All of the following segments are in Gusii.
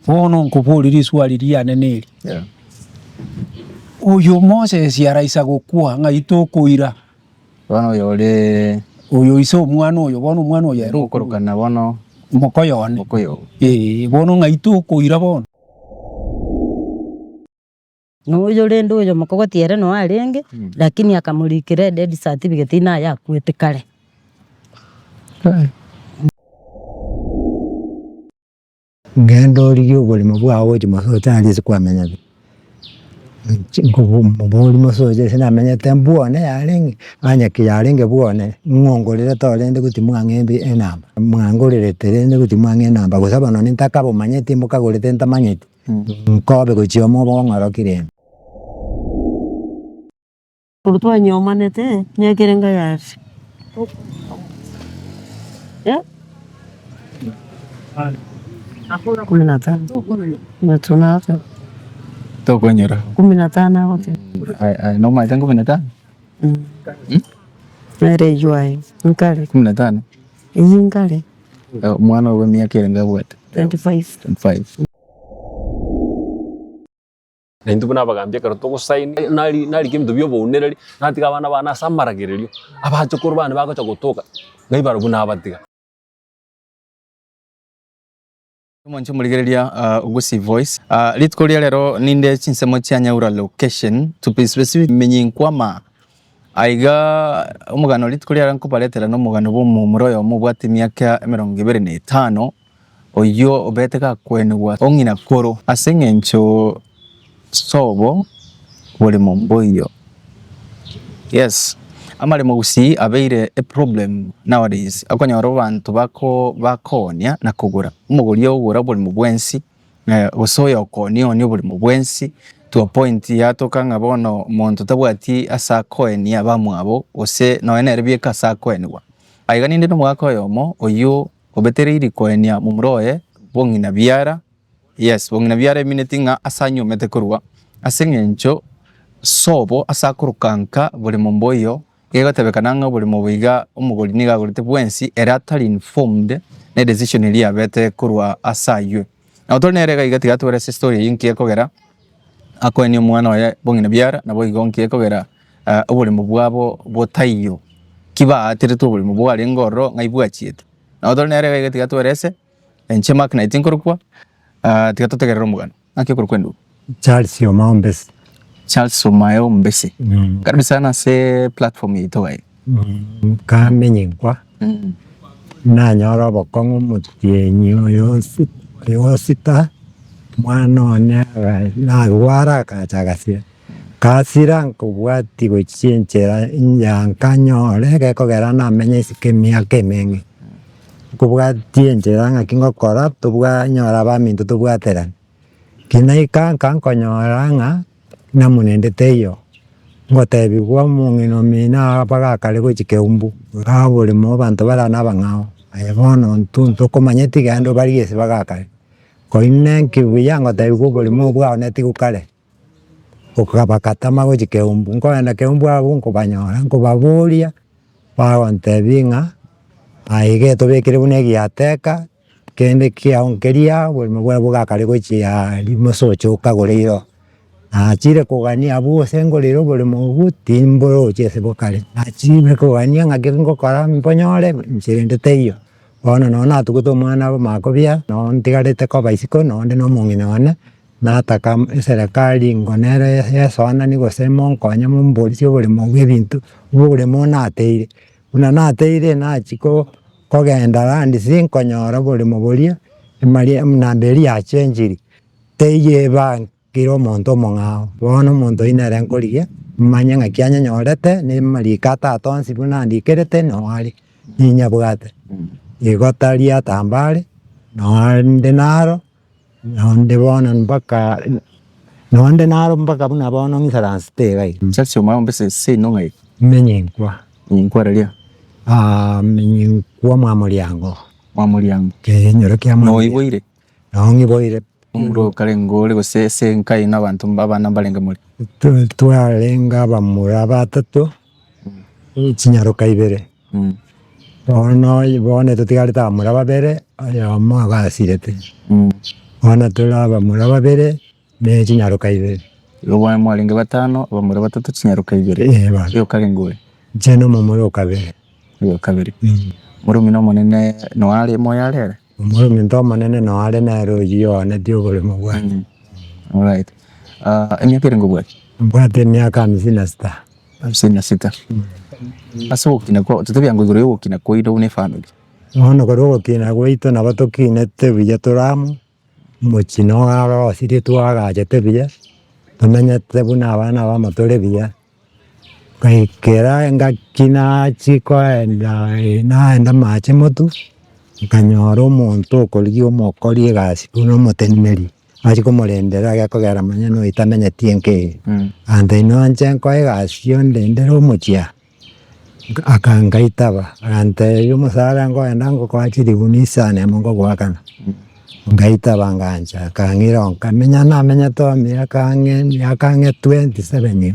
Bono nkoborie riswali riane neri, Oyo Moses araisa gokwa, ng'ai tokoira? Bono oyo ore. Oyo ise omwana oyo, bono omwana oyo ere okorokana bono. Mokoyo one. Mokoyo. Ee, bono ng'ai tokoira bono? Na oyo rende oyo mokogoti ere noo arenge, lakini akamorikera edeath certificate naye akwete kare. Ngende origie oborimo bwao gochia mosocho aria ase kwamenyete, inche nkoboria mosocho ase namenyete mbwone yarenge, onye ki yarenge bwone, ng'ongorerete orende goti mwang'e enamba, mwangorerete rende goti mwang'e enamba, gose bono nintakabomanyeti mbokagorete ntamanyeti, nkobe gochia omo bong'oroki rende. Korwa twanyomanete, miaka ere ngayare. Kumi na tano. Tokonyora. Kumi na tano agoteba. Aye aye nomanyete kumi na tano? Nere eywo aye, nkare. Kumi na tano? Eywo nkare. Omwana ogo emiaka erenge abwate? 25. 25. Na intwe buna abagambi ekero togosaini, nari narike ebinto bia obounereri, natiga abana bane ase amaragererio, abachokoro bane bagocha gotoka, ng'ai barabwo nabatiga. Omonche omorigereria Gusii Voice, rituko ria rero ninde chinsemo chia Nyaura location to be specific Menyinkwa Aiga omogano rituko riare nkobaretera nomogano bwa omomura oyomo obwate emiaka emerongo ebere na etano, oyio obete gakwenigwa o ng'ina koro. Ase engencho sobo boremo mboiyo. Yes, amaremo gusii abeire a problem nowadays, okonyora abanto bako bakoonia na kogora, omogori ogora oboremo bwensi gose oyokoonia oonie oboremo bwensi to a point yatoka ng'a bono omonto tabwati ase akoenia abamwabo gose nonya nere bieka ase akoenigwa. Aiga ninde nomogaka oyomo oyio Obetereirie koenia momura oye bong'ina biara, yes, bong'ina biara emineti ng'a ase anyuomete korwa, ase eng'encho sobo ase akoroka nka boremo mboiyo, egotebekana ng'a oboremo obo iga omogori nigo agorete bwensi ere atari informed ne decision eria yabete korwa ase aywe. Nabo tore nere iga iga tiga atwere ase estory eyio nki ekogera akoenia omwana oye bong'ina biara, naboigo nki ekogera oboremo bwabo botaiyo, ki baateretwe oboremo bwarenge ororo ng'ai bwachiete. Nabo tore nere iga iga tiga twerese, inche Mark Knight nkorokwa, tiga totegerere omogano. Naki okorokwa endugu? Charles Omao Mbese. Charles Omao Mbese. Karibu sana ase platform yaito iga. Nkamenyigwa, nanyora obokong'u omotienyi oyo oyo sita, omwana one narwara agacha agasira. Gasira nkobwatia gochia enchera ya nkanyore gekogera namenye isiko emiaka emenge, nkobwatia enchera ng'aki ngokora tobwa nyore abaminto tobwaterane. Ki naika nka nkonyora ng'a namuna ende teiyo, ngotebiwa omong'ina omino aa bagakare gochia keumbu, igaa oboremo abanto bare na abang'ao, aye bono intwe ntokomanyeti genda obarigie ase bagakare. Koinenki buya ngotebiwa oboremo bwao netigwe kare. Bakatama gochia keumbu, nkogenda keumbu abwo nkobanyora, nkobaboria, bagontebia ng'a aye iga etobekire buna egiateka, kende kiao nkeria oborimo bwaye bogakare gochia aria mosocho okagore igo. Nachire kogania abwo gose ngorere oboremo obwo, timborochi ase bokare, nachire kogania ng'aki ngokora mbonyore, inche rende teiyo. Bono nonye natugete omwana bamanya noo ntigarete koba isiko nonde na omong'ina one. Nataka eserekari ingo nere yesoanani gose monkonye momborisie oboremo bwa ebinto, oboremo nateire. Buna nateire nachia ko kogenda lands nkonyora oboremo boria, emari enamba eria yachenchiri, teiyo ebangire omonto omong'ao. Bono omonto oyio nere nkorigia, manye ng'aki anyenyorete, na amariko a tata onsi buna andikerete noo are, ninyabwate. Igo tari atambare, noo inde naro. Nonde bono mpaka, nonde naro mpaka buna bono ng'isaransete iga iga. Church omanye mbese seino ng'ai? Menyinkwa. Menyinkwa riria? Menyinkwa mwa moriango. Mwa moriango. Ekenyoro kia mwa moriango. Noiboire? Noo ng'iboire. Omorwe okare ngore gose ase enka yaino abanto abana mbarenge more? Twarenge abamura batato, chinyaroka ibere. Bono bono totigarete abamura babere, oyomo iga asirete. Bono tore abamura babere, ne chinyaroka ibere. Igo bono mwarenge batano, abamura batato, chinyaroka ibere. Eh, bono. Oyo karenge ore? Inche na omomura o kabere. Oyo o kabere. Moromino omonene noyo are moyo are ere? Omorominto omonene noyo are nere oyio oonetie oboremo bwane. Alright. Emiaka erenge obwate? Mbwate emiaka hamsini na sita. Hamsini na sita. Ase ogokina kwao, totebie ango igoro ya ogokina kwaino buna efamiri. Bono korwa ogokina gwaito nabo tokinete buya tore amo, omochie noyo arosirie twagachete buya, tomenyete buna abana abamo tore buya, ngaikera engaki nachia koenda naenda mache motwe, nkanyora omonto okorigia omokori egasi buna omoteneneri, achia komorendera gekogera manya noyo tamenyeti enka eye, agantebia noanche nkoe egasi ondendere omochie aa. Akangaitaba, agantebia omosara nkoenda ngokoa chilifu mia isano emo ngogoakana, ngaitaba ngancha, akang'ira oo nkamenya namenyete oo emiaka ang'e emiaka ang'e 27 iga,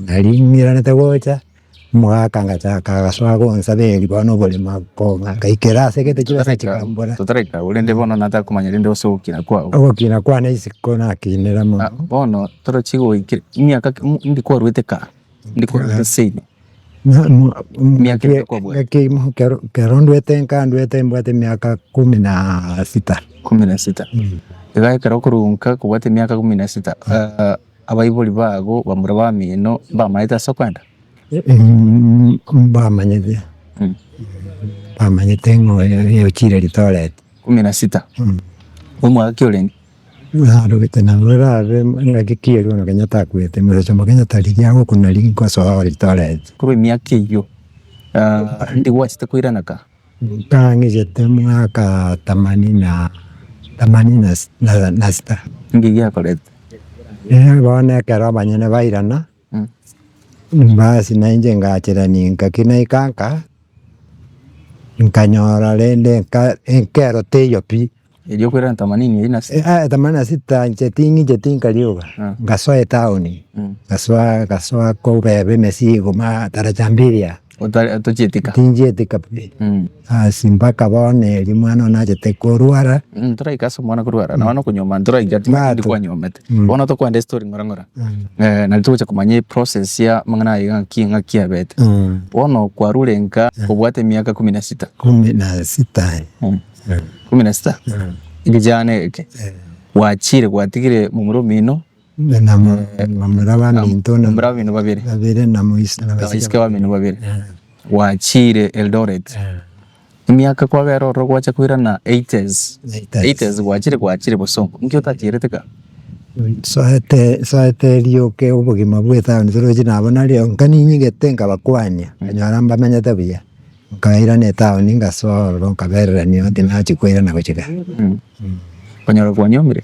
nari ng'iranete gocha, omogaka ngachaka agasoa gonsaberia bono oboremo akong'a ngaikera ase egete chibesa chikambora. Totaraika abwo rende bono nataka komanya rende ase ogokina kwao. Ogokina kwane isiko nakinire mono. Bono torochi goikera emiaka ki ndi kwarwete kaa. Ndikwarwete seino. Emiaka ere kwabwate. Ekemo kero kero ndwete nka ndwete mbwate emiaka kumi na sita. Kumi na sita. Iga ekero okorwa nka kobwate emiaka kumi na sita, abaibori bago bamura bamino mbamaete ase okoenda? Mbamanyete, mbamanyete ng'a oyo ochire ritoret. Kumi na sita. Omwaka ki orenge? Narogete nabo erabe ng'aki ki erio bono Kenyatta akwete, mosacha omo Kenyatta riria agokuna riria nkosoa oritoret. Korwa emiaka eyio, ndi gwachete koirana ka? Nkang'echete mwaka themanini na themanini na si- na sita. Ninki giakorete? Bono ekero abanyene bairana, basi nainche ngacherania ngaki naika nka, nkanyora rende nka enkero teiyo pi. Erio okoirana themanini eyio na sita. Themanini na sita inche ting'icheti nkarioka, ngasoa etown, ngasoa ngasoa kobeba emesigo ma daraja mbili aa. Otari tochieti ka. Tinchieti ka pi, asi mpaka bono erio omwana one nachete korwara. Ntoraika ase omwana korwara, nonya na okonyuoma ntoraika Bato. tindi kwanyuomete. Bono tokoenda estory ng'ora ng'ora, nari togocha komanya eprocess ya amang'ana aya iga ng'aki ng'aki abete. Bono kwarure nka obwate emiaka kumi na sita. Kumi na sita. Kumi na sita, ekejana eke, gwachire gwatigire momura omino, Na momura baminto na momura bamino babere, babere na mois- na abaiseke bamino babere, gwachire Eldoret, emiaka kwabera ororo gwacha koirana eighties, eighties gwachire gwachire bosongo, nki otachiirete ka? Nsoete nsoete rioka obogima bwa etown torochi nabo nario nka ninyigete nkabakwania, nkanyora mbamenyete buya. Nkairana etown ngasoa ororo nkabererania oti nachia koirana gochia kare. Okonyora kwanyomire?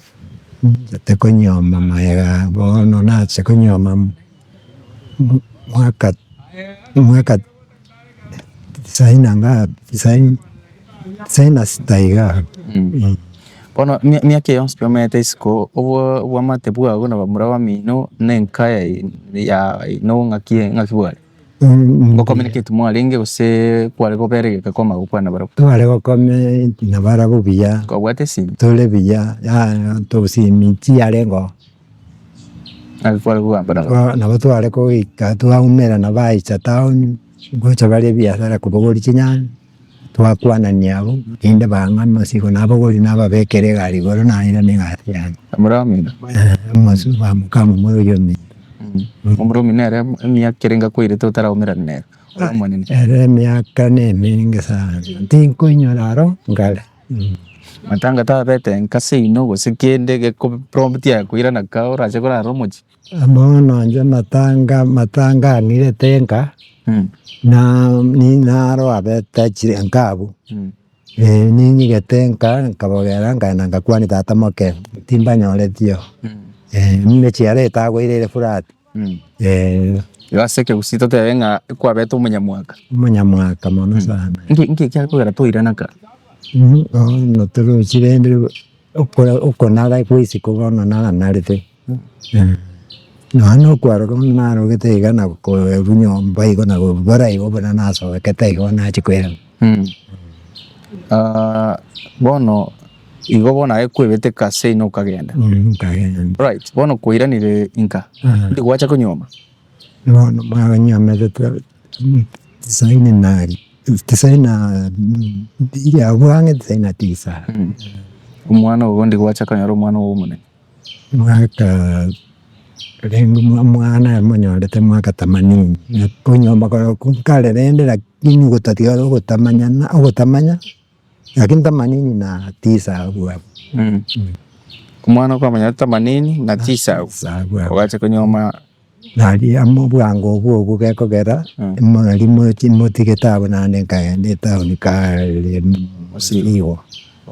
Nchete konyoma magega bono nacha konyoma mwaka mwaka tisaini na ngapi tisaini tisaini na sita iga. Bono emiaka eye yonsi pi omanyete isiko, obo obwamate bwago na bamura bamino na enka yaino ng'aki ng'aki bware? Ngocommunicate mwarenge gose kware koberegeka kwamanya gokwana nabarabwo? Tware gocommunicate nabarabwo buya, Kwabwate esimi? tore buya, yaya tosimi chiarenge oo. Naki kware kogamba nabarabwo? Nabo tware koika twaumerana baicha town, ngocha bare ebiasara kobogoria chinyanya, twakwanania abwo, rinde bang'a amasigo nabogoria nababekera egari igoro nairana egasi yane. Bamura bamino? Omosu bamoka momura oyio ominto. Momura omino ere emiaka ere ngakoirete otaraumerana nere, ore omonene. Ere emiaka na emenge sana, tinkoinyora aro nkare. Matanga tabete nka seino gose kende gekoprompt aye koirana ka orache korara omochie. Bono inche matanga matanga ang'irete nka, na naro abete achire nka abwo, ninyigete nka nkabogera nkaenda nkakwania tata moke, timbanyoreti oo, emechie ere etagoire ere flat. Igo ase ekegusii totebe ng'a kwabete omonyamwaka. Omonyamwaka mono sana. Nki nki kiakogera toirana ka? Bono torochi rende okonara kwa isiko bono naranarete. Nonya na okwaroka buna narogete iga na korwa nyomba igo na gokora igo buna nasokete igo nachia koirana. Bono. Igo bono aye kwebeteka ase ino okagenda. Nkagenda. Right, bono kwairanire inka, ndi gwacha konyuoma? Bono mwanyuomete tisaini na tisaini na mbili abwo ang'e tisaini na tisa. Omwana ogo ndi gwacha konyora omwana ogo omonene? Mwaka rende omwana amonyorete mwaka themanini, konyuoma korokwo nkare rende lakini gotatiga ogotamanyana ogotamanya. Lakini themanini na tisa abwo abwo. Omwana okomanya themanini na tisa abwo, Abwo abwo. ogacha konyuoma. Naria amo obwango obwo obwo gekogera, nari motigete abwo naende nkagenda etown kare igo.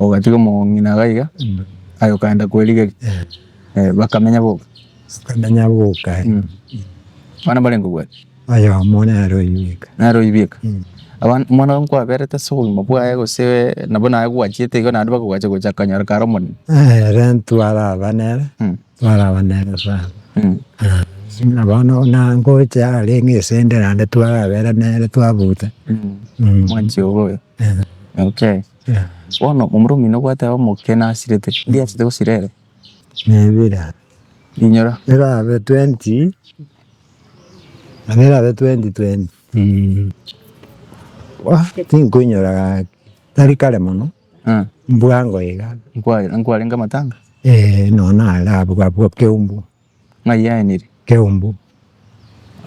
Ogatiga omong'ina iga iga, aye okaenda kwerigeria, bakamenya boka. Bakamenya boka. Abana mbarenge obwate? Oyomo nere oibeka. Nere oibeka. Abana omwana oyo nkwaberete ase obogima bwaye gose nabo naye gwachiete igo naende bakogacha gocha akanyora kare omonene? Ere ntwaraba nere, twaraba nere sana. Buna bono na ngocha arenge esende naende twarabera nere twabuta. Mwanchi obo oyo. Okay. Bono momura omino gwateba omoke nasirete, ndi asirete gosira ere? Nebira. Inyora. Erabe twenty, nabo erabe twenty twenty, tinkoinyora gaki, tari kare mono, mbwango iga. Nkwarenge amatanga? Eeh nonye nare abwo abwo Keumbu. Ng'ai aenire? Keumbu.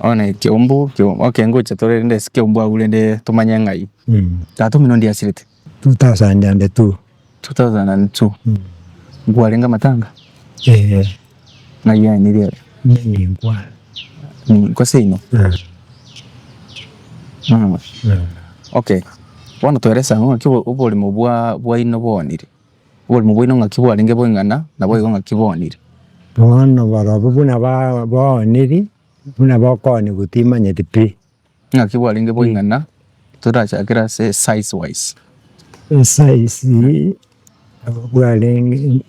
Bono Keumbu, okay ngocha tore rende ase Keumbu abwo rende tomanye ng'ai. Tata omino ndi asirete? 2002. 2002. Nkwarenge amatanga? Eeh. Ng'ai aenire ere? Ninkwa. Ninkwa seino? Okay, bono toerese ang'o ng'aki oboremo bwa bwaino boonire? Oborimo bwaino ng'aki bwarenge boing'ana, naboigo ng'aki boonire. Bono barobwo buna ba booniri, buna bokoonigwa timanyeti pi. Ng'aki bwarenge boing'ana, torachakere ase size wise. Esize nabo bwarenge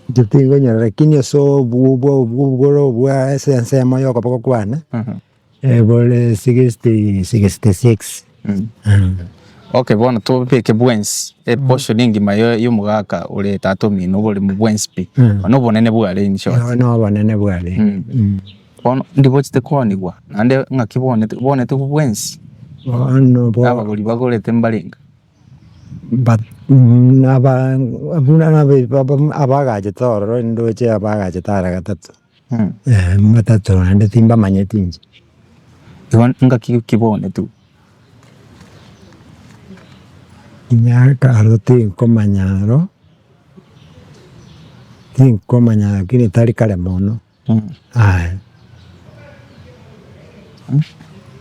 inche tingonyora lakini ase obwo obwo obwo bore obwa ase ensemo ya okoboko kwane, bore sixty sixty six. Okay bono tobeke bwensi eportion engima ya omogaka ore tata omino oboremo bwensi pi, na obonene bware in short. Na obonene bware. Bono ndibochete koonigwa naende ng'aki boonete boonete bwensi Bono bo abagori bagorete mbarenge. Aba buna abagachete ororo ndoche abagachete ara gatato, batato naende timbamanyeti inche. Igo ngaki ki boonetwe? Emiaka aro tinkomanya aro, tinkomanya lakini tari kare mono. Aya,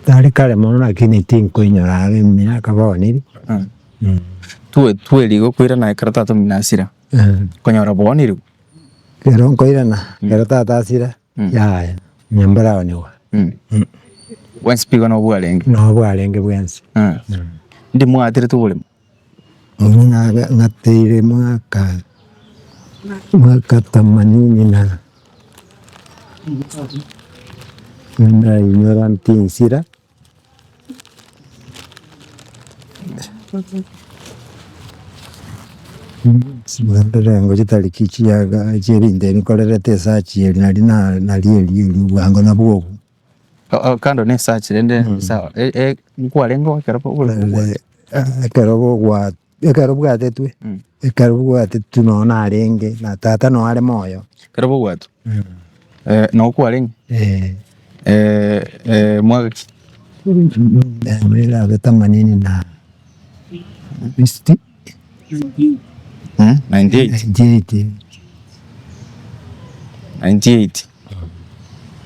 tari kare mono lakini tinkoinyora are emiaka bono eri. Twe tweri igo koirana ekero tata omino asira, konyora boonirwe. Ekero nkoirana, ekero tata asira, yaya, onye mbaraonigwa. Bwensi pi igo nabo bwarenge. Nabo bwarenge bwensi. Ndi mwaterete oboremo. Ng'ateire mwaka mwaka themanini na ndainyora ntinsira. Rengo chitariki chiaga chiebinto ebi nkorerete esearch eri nari na nari eri eri bwango nabwo obo. Kando ne esearch rende sawa, nkwarenge oo ekero Ekero bogwa ekero bwatetwe, ekero bwatetwe nonye narenge na tata noo are moyo. Ekero bogwatwa, noo kwarenge? Mwaka ki? Erabe themanini na sixty. 98? 98. 98.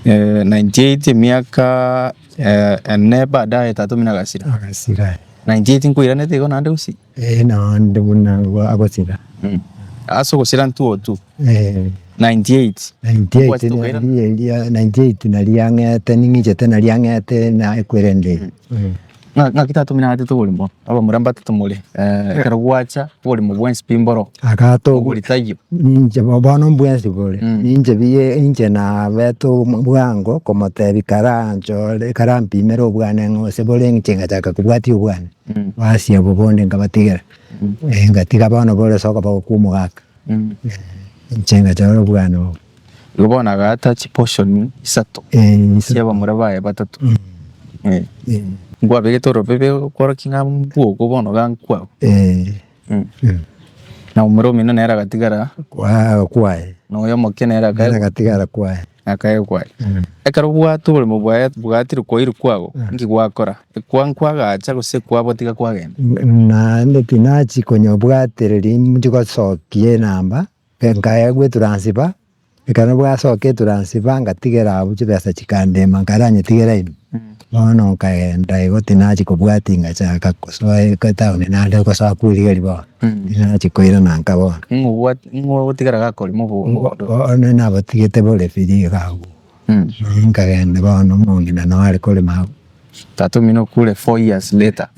98 emiaka ene baadaye tata omino agasira. Agasira. 98 nkoiranete igo naende gose? Eh, naende buna agosira. Ase ogosira ntwo tu. 98. 98 Kwachete okoirana? nari eria 98 nari ang'ete ning'ichete nari ang'ete na ekwerende. Ng'aki tata omino agatete oborimo, abamura mbatete more, ekero gwacha oborimo bwensi pi mboro, Agata obori taiyo. Ninche bono mbwensi bore, ninche buya inche nabete bwango komotebia karanchore karampimere obwane ng'a gose bore inche ngachaka kobwatia obwane, basi abwo bonde nkabatigera, ngatiga bono bore ase okoboko kwa omogaka. Inche ngachora obwana obo. Igo bono agaata chiportion isato chia abamura baye batato. Nkwabegete orobebe kworokia ng'a mbwogo bono iga nkwago. Na omomura omino nere agatigara Kwaye. Na oyo omoke nere Nere agatigara kwaye. Akaegwa kwaye. Ekero obwate oboremo bwaye bwatire kwairwe kwago, inki gwakora? Ekwa nkwagacha gose ekwabotiga kwagenda? Naende tinachi konyobwatereria inche gosokia enamba, nkaegwa eturansiba, ekero bwasoka eturansiba ngatigera abwo chibesa chikandema nkaranyetigera ime, bono nkagenda igo tinachi kobwatia ngachaka kosoa etown naende gosoa kwerigeria bono, tinachi koirana nka bono. Ng'o obwate ng'o ogotigara gakorima obo Bono nabotigete bore free iga abwo, nkagenda bono omong'ina noo are korema abwo. Tata omino okure 4 years later,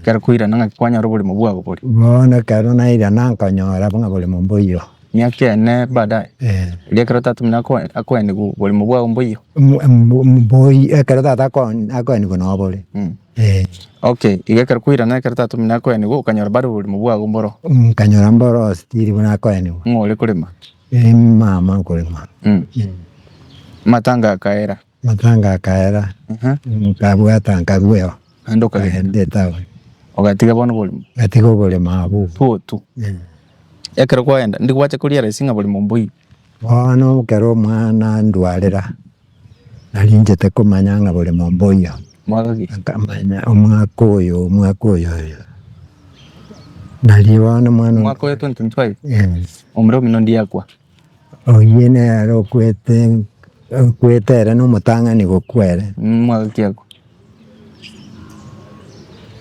ekero koirana ng'aki kwanyora oboremo bwago boria? Bono ekero nairana nkanyora buna boremo mboiyo. Miaka ene baadaye, erio ekero tata omino akoenigwa oboremo bwago mboiyo? Mboiyo ekero tata akoenigwa noo bore. Okay, igo ekero koirana ekero tata omino akoenigwa okanyora bado oboremo bwago mboro? Nkanyora mboro still buna akoenigwa. Ng'o ore korema? Mama okorema. Amatanga akaera? Amatanga akaera, nkabwata nkarweo, Naende okagenda? nkagenda etown. Ogatiga bono oboremo? Ngatiga oboremo abwo. Twotu. Ekero kwaenda, ndi gwacha korealize ng'a boremo mboiyo? Bono ekero omwana andwarera, nari nchete komanya ng'a boremo mboiyo. Mwaka ki? Nkamanya omwaka oyo, omwaka oyo oyo. Nari bono omwana Omwaka oyo 2025? Omura omino ndiakwa? Oyio nere okwete, okwete ere na omotang'ani gokwa ere. Mwaka ki akwa?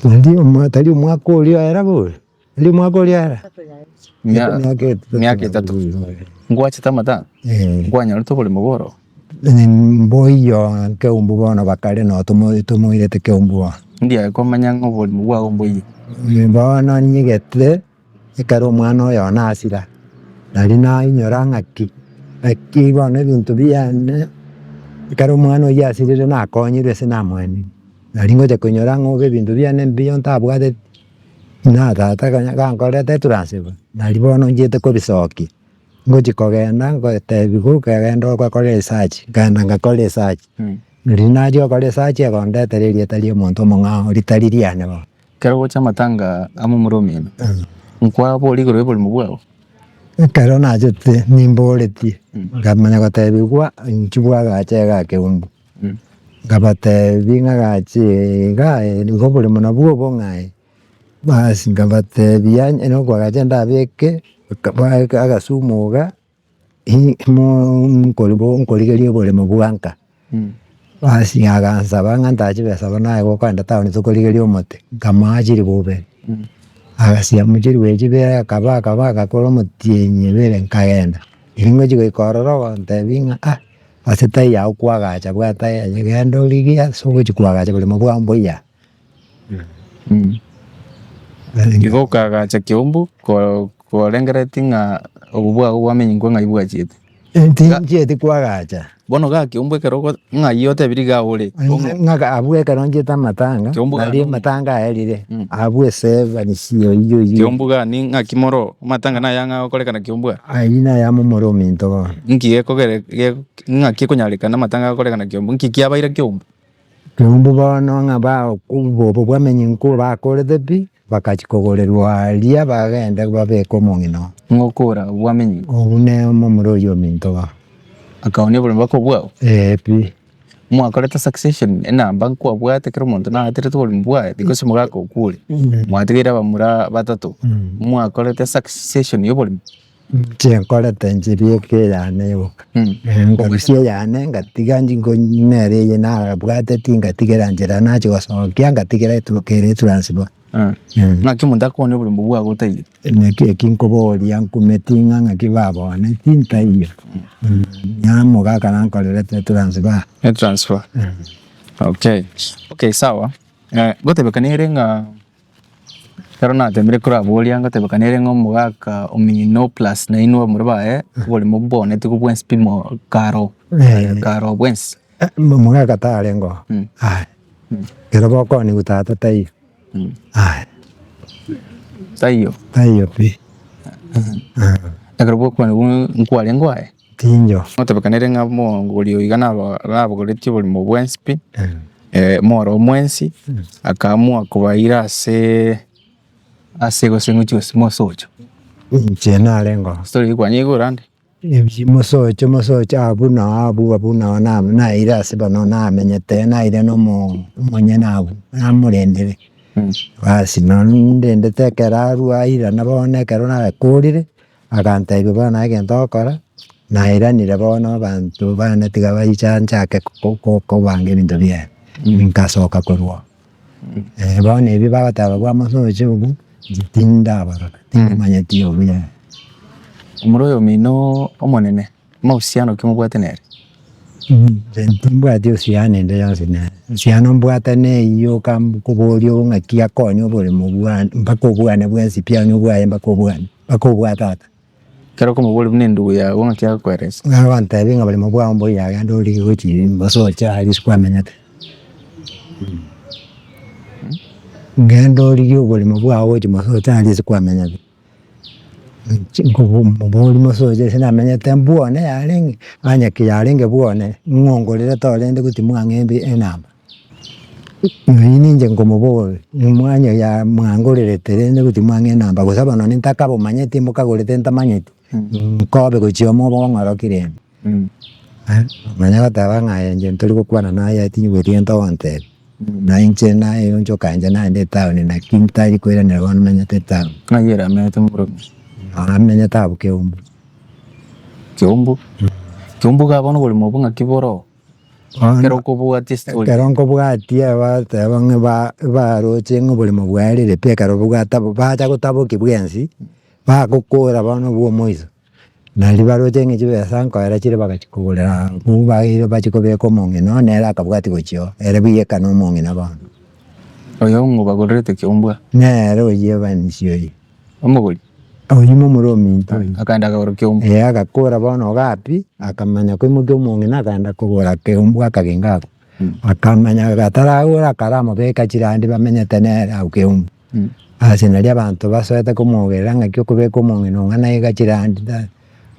Tari omwa tari omwaka oria oera bori, tari omwaka oria oera? Emiaka etato. Miaka etato. Ngwachete amatanga? Nkwanyorete oboremo bw'ororo? Mboiyo keumbu bono bakare no tomoirete keumbu bono. Ndiaye komanya ng'a oboremo bwago mboiyo. Bono nyigete. Ekero omwana oyo one asira, nari nainyora ng'aki, naki bono ebinto biane, ekero omwana oyio asirire nakonyirwe ase namoenire, nari ngocha koinyora ng'a obe ebinto biane mbuya ntabwateti, na tata konya gankorete etransfer, nari bono nchiete kobisokia, ngochi kogenda ngotebiwa okagenda ogakora esearch, nkaenda ngakora esearch, riria nachia gokora esearch ekondetera erieta ria omonto omong'ao ritari riane bono. Ekero ogocha amatanga amo omoro omino, nkwabora igoro y'oborimo bwao? Ekero nachete nimboretie, nkamanya gotebiwa inchuo bwagacha iga keumbu, nkabatebia ng'a gacha igaa nigo oboremo nabwo obo ng'a ee, basi nkabatebia onye nokoagacha ndabeke agasumu iga. Nkorigeria oboremo bwa nka, basi agansaba ng'a ntache chibesa bono aye gokoenda town tokorigeria omote, nkamoa chiribu ibere, agasiamu chiribu echio ibere akaba akaba agakora omotienyi ibere nkagenda, riria ngochia goika ororo ogontebia ng'a ah ase taiyo agwo kwagacha bwata aye genda origie ase ogochia koagacha oboremo bwao mbuya. Igo okagacha keumbu korengereretie ng'a obo bwago bwamenyigwe ng'ai bwachiete. Tinchieti kwagacha. Bono igaa keumbu ekero ogo ng'ai otebirie igaa ore. Ng'a abwo ekero nchiete amatanga, Keumbu nari gani? amatanga aerire, abwo ase ebanisi oyio oyio. Keumbu gani ng'aki moro, amatanga naye ang'e agokorekana keumbu aa? Ayio naye amo more ominto bono. Nki gekogera ng'aki ekonyarekana amatanga agokorekana keumbu, nki kiabaire keumbu? Keumbu bono ng'a obobo bwamenye nko bakorete pi, bagachia kogorerwa aria bagende babeke omong'ina oo. Ng'o okora bwamenye? Obwo ne omomura oyio ominto bono. Akaonia oboremo bwako bwao? Ee pi. Mwakorete succession enamba nkwabwate kera omonto naterete oboremo bwaye because omogaka okure, mwatigeire abamura batato, mwakorete succession ya oboremo? Inche nkorete inche bieka eyane yoka, nkarusia eyane ngatiga nchi nere eye nabwateti ngatigera nchera nachia gosokia ngatigera kere etransfer. Ng'aki omonto akooni oboremo bwago otaiyo? Naki eki nkoboria nkumeti ng'a ng'aki baboneti ntaiyo, nyamogaka nankorerete etransfer. Etransfer, okay, okay sawa, ngotebekana ere ng'a. Ekero natemire koraboria ngotebekana ere ng'a omogaka omino plus nainwe abamura baye oboremo mboneti bwensi pi mo karo karo bwensi. Omogaka tarenge oo, aya, ekero bokoniwa tata taiyo, aya. Taiyo? Taiyo pi. Ekero bwakwanigwe nkwarenge aye? Tinjo. Ngotebekanere ng'a omongori oyo iga nabogoretie oborimo bwensi pi, omoro omwensi, akaamua kobaira ase ase gose ngochia gose mosocho. Inche narenge oo. Story eywo kwanyigure ande? Ebi mosocho mosocho abwo noo abwo abwo noo na naire ase bono namenyete naire na omo omonyene abwo namorendire. Basi nonye ndendete ekero arwa airana bono ekero nakorire, Agantebia, Bono egento ogokora, nairanire bono abanto bane tiga baicha nchake kobanga ebinto biane, nkasoka korwa oo. Bono ebi bagoteba bwa mosocho obwo, inche tindabarora, timomanyeti obwo yaya. Omoro oyo omino omonene, Mahusiano ki mobwate nere? Inche timbwati uhusiano ende yonsi nere, uhusiano mbwate neywo oka nkoboria ng'aki akonya oboremo bwane mpaka obwane bwensi pi onye obwaye mpaka obwane, mpaka obwa tata. Ekero okomoboria buna endugu yago ng'aki agokoeresa? Agontebia ng'a boremo bwao mboiyo agende origie gochia mosocho aria ase kwamenyete. Ngende origie oboremo bwao gochia mosocho aria ase kwamenyete. Inche nkomoboria mosocho ase namenyete mbwone yarenge, onye ki yarenge bwone, ng'ongorerete orende goti mwang'e enamba. Nonya ninche nkomoboria, mwanya ya mwangorerete rende goti mwang'e enamba, gose bono ntakabomanyeti mbokagorete ntamanyeti, nkobe gochia omo bong'oroki rende. Manya goteba ng'a aye inche ntori gokwana naye tinyigweti gento ogontebia, na inche naye onchoka inche naende etown naki ntari koiranera bono menyete etown. Ng'ai ere amenyete momura? Amenyete abwo Keumbu. Keumbu? Keumbu iga bono oboremo obwo ng'aki boro? Ekero okobwatia estory. Ekero nkobwatia bateba ng'a ba baroche ng'a oboremo bwaerire pi ekero bwata bacha gotabokia bwensi, bagokora bono bwa omoiso. Nario baroche ng'a chibesa nkoera chire bagachia kogorera abwo baeire bachia kobeka omong'ina oo nere akabwatia gochia oo, ere bweka na omong'ina bono. Oyo ng'o bagorerete kiombwa? Nere oyio ebanisi oyio. Omogori? Oyio momura ominto oyio. Akaenda akagora kiombwa? Ee agakora bono igaa pi, akamanya koimokia omong'ina akaenda kogora kiombwa akagenga abwo. Akamanya ataragora akaramobeka chirandi bamenyete nere abwo kiombwa. Ase nario abanto basoete komogerera ng'aki okobeka omong'ina ong'ana iga chirandi ta,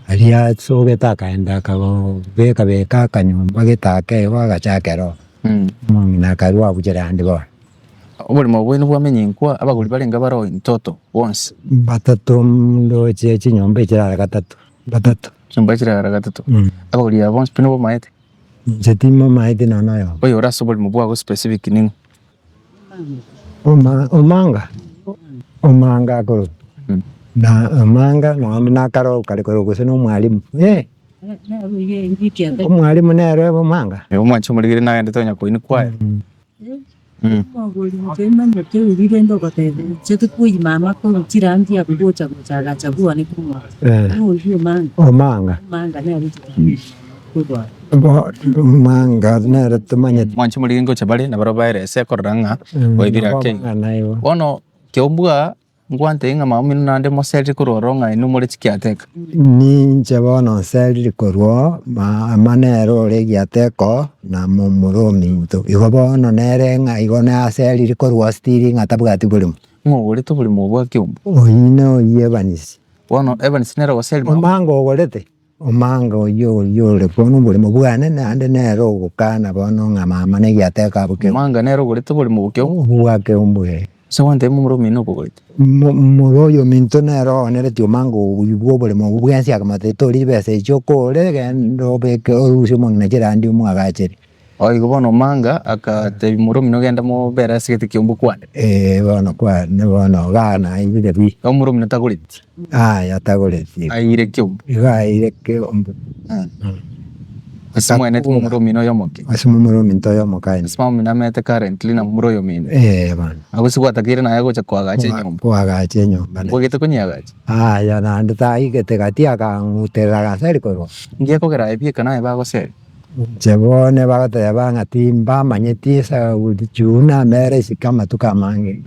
aria asogete akaenda akabeka beka akanyomba gete ake igo agachakera oo, omong'ina akarwa abwo chirandi bono. Oborimo bwaino bwamenyinkwa, abagori barenge baroo in toto bonsi. Batato ndoche chinyomba echirara gatato, batato. Chinyomba echirara gatato, abagori aba bonsi pi nibomaete? Inche timomaeti nonya oyomo. Oyore ase oborimo bwago specific ning'o? Oma omanga, omanga akorokwa, na omanga nonya nakare okare korokwa gose na omwalimu eh, omwalimu nere omanga. Omwanche omorigere nagendete onya koini kwaye. Omanga, bo omanga nere tomanyete. Mwanche omorigere ngocha bare nabarabwo baerese korora ng'a oebire ake igo. Bono kiombua Ngwantebie ng'a mama omino naende moserire korwa ororo ng'a inwe more chikiateka. Ninche bono nserire korwa oo, mama nere ore egiateka na momura ominto. Igo bono nere ng'a igo naserire korwa oo still ng'a tabwati boremo. Ng'o ogorete oboremo obwo bwa kiombe? Oyio noyio Evans. Bono Evans nere ogoseria mama? Omanga ogorete. Omanga oyio oyio ore bono oboremo bwane naende nere ogokana bono ng'a mama negiateka abwo keumbu. Omanga nere ogorete oboremo bwa keumbu? Bwa keumbu eh. Ase gwantebia momura omino okogorete? Momura oyo ominto nere oonereti omanga oyio bwa oboremo obwo bwensi akamotebia tori chibesa echi okore genda obeke orusie omong'ina chirandi omwagachere. Oo igo bono omanga agatebia momura omino genda mobere ase egete keumbu kwane. Eeh bono kwane bono igaa naibire pi. Omura omino tagoreti? Yaya tagoreti. Aire keumbu? Igo aire keumbu. Ase mweneti momura omino oyo omoke? Ase momura ominto oyo omoke aye. Ase mama omino amete currently na momura oyo omino? Eeh bono. Abwo ase gwatakeire naye gocha koagacha enyomba? Koagacha enyomba. Nkwagete konyeagacha? Yaya naende taigete gati akang'uterera agaseria korwa. Nki gekogera aye bieka naye bagoseria? Inche bono bagoteba ng'a timbamanyeti esauri juu namere isiko amatuko amange,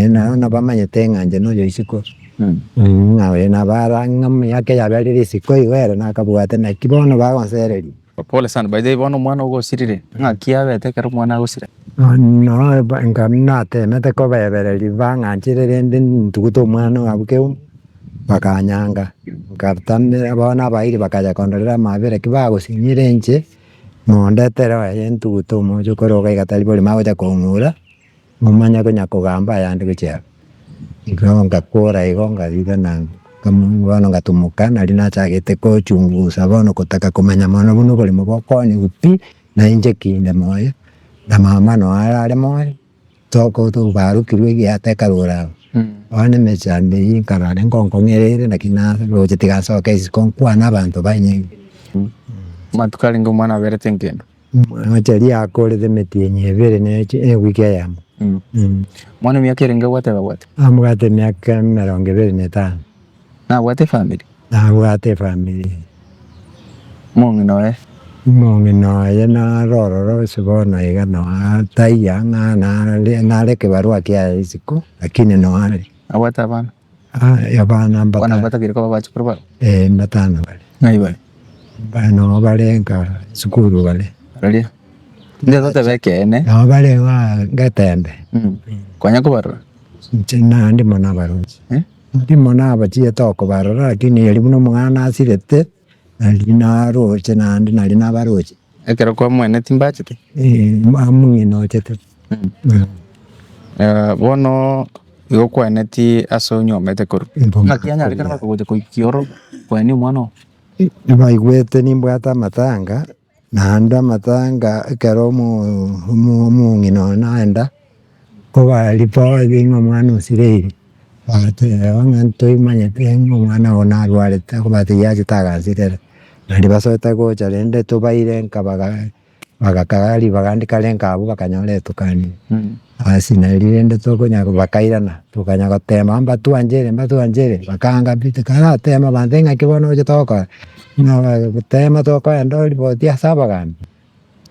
nabo nabamanyete ng'a inche noyo isiko, ng'a oyo nabo ara ng'a emiaka yaberire isiko igo ere nakabwate naki bono bagonsereria. Pole sana by the way bono omwana ogosirire, ng'aki abete ekero omwana agosira? Noo nka natemete kobebereria bang'anchire rende ntugute omwana oyo abwo keumbu. Bakanyanga, nkatamera bono abairi bakacha kondorera amabera ki bagosinyire inche, mondetere oye entugute omochokoro iga iga tari borimo agocha kong'ura, momanye konya kogamba ayande gochia abwo. Igo ngakora igo nkarirana nkamu bono ngatomoka nari nachagete kochungusa bono kotaka komanya mono buna oboremo bokoniwa pi, na inche kinde moyo, na mama noyo arare moyo. Toko tobarokirwe egiata ekarora abwo, bono emechando eywo nkarora nkonkong'erere naki naroche tiga nsoke isiko nkwane abanto banyigwe. Amatuko arenge omwana aberete enkendo. Omwana riria akorete emetienyi ebere na echi ewiki eyemo. Omwana emiaka erenge gwateba bwate? Abwate emiaka emerongo ebere na etano. Nabwate efamiri? Nabwate efamiri. Omong'ina oye? Omong'ina oye naro ororo ase bono iga noa taiyo ang'e nare nare ekebarua kiaye isiko, lakini noa are. Abwate abana? Abana Abana mbatano. batakeire koba abachukuru barabwo? Eh, mbatano bare. Ng'ai bare? Noo bare nka esukuru bare. Raria. Inche totebe ekeene. Noo bare igaa Getembe. Kwanya kobarora? Inche naende mono abaroche. Ndimo nabachiete okobarora lakini erio buna omong'ana asirete, nari naroche naende nari nabaroche. Ekero kwamweneti mbachete? Eh, among'ina ochete. Bono igo kweneti ase onyomete korwa. Ng'aki yanyarekana bakogocha koikia oro kweni omwana oo? Baigwete nimbwate amatanga, naende amatanga ekero omo- omo- omong'ina one naenda, kobaripoti ng'a omwana osireire, bagateba ng'a ntoimanyete ng'a omwana ogo narwarete akobatebia achete agansirera. Naende basoete gocha rende tobaire nka baga bagakaga ribaga ndi kare nka abwo bakanyora etukani. Asi nari rende tokonya bakairana, tokanya gotema mbatwanchere mbatwanchere, bakaanga pi tikaratema abanto ng'aki bono oche togokora, ng'a gotema tokoenda oripoti ase abagambi.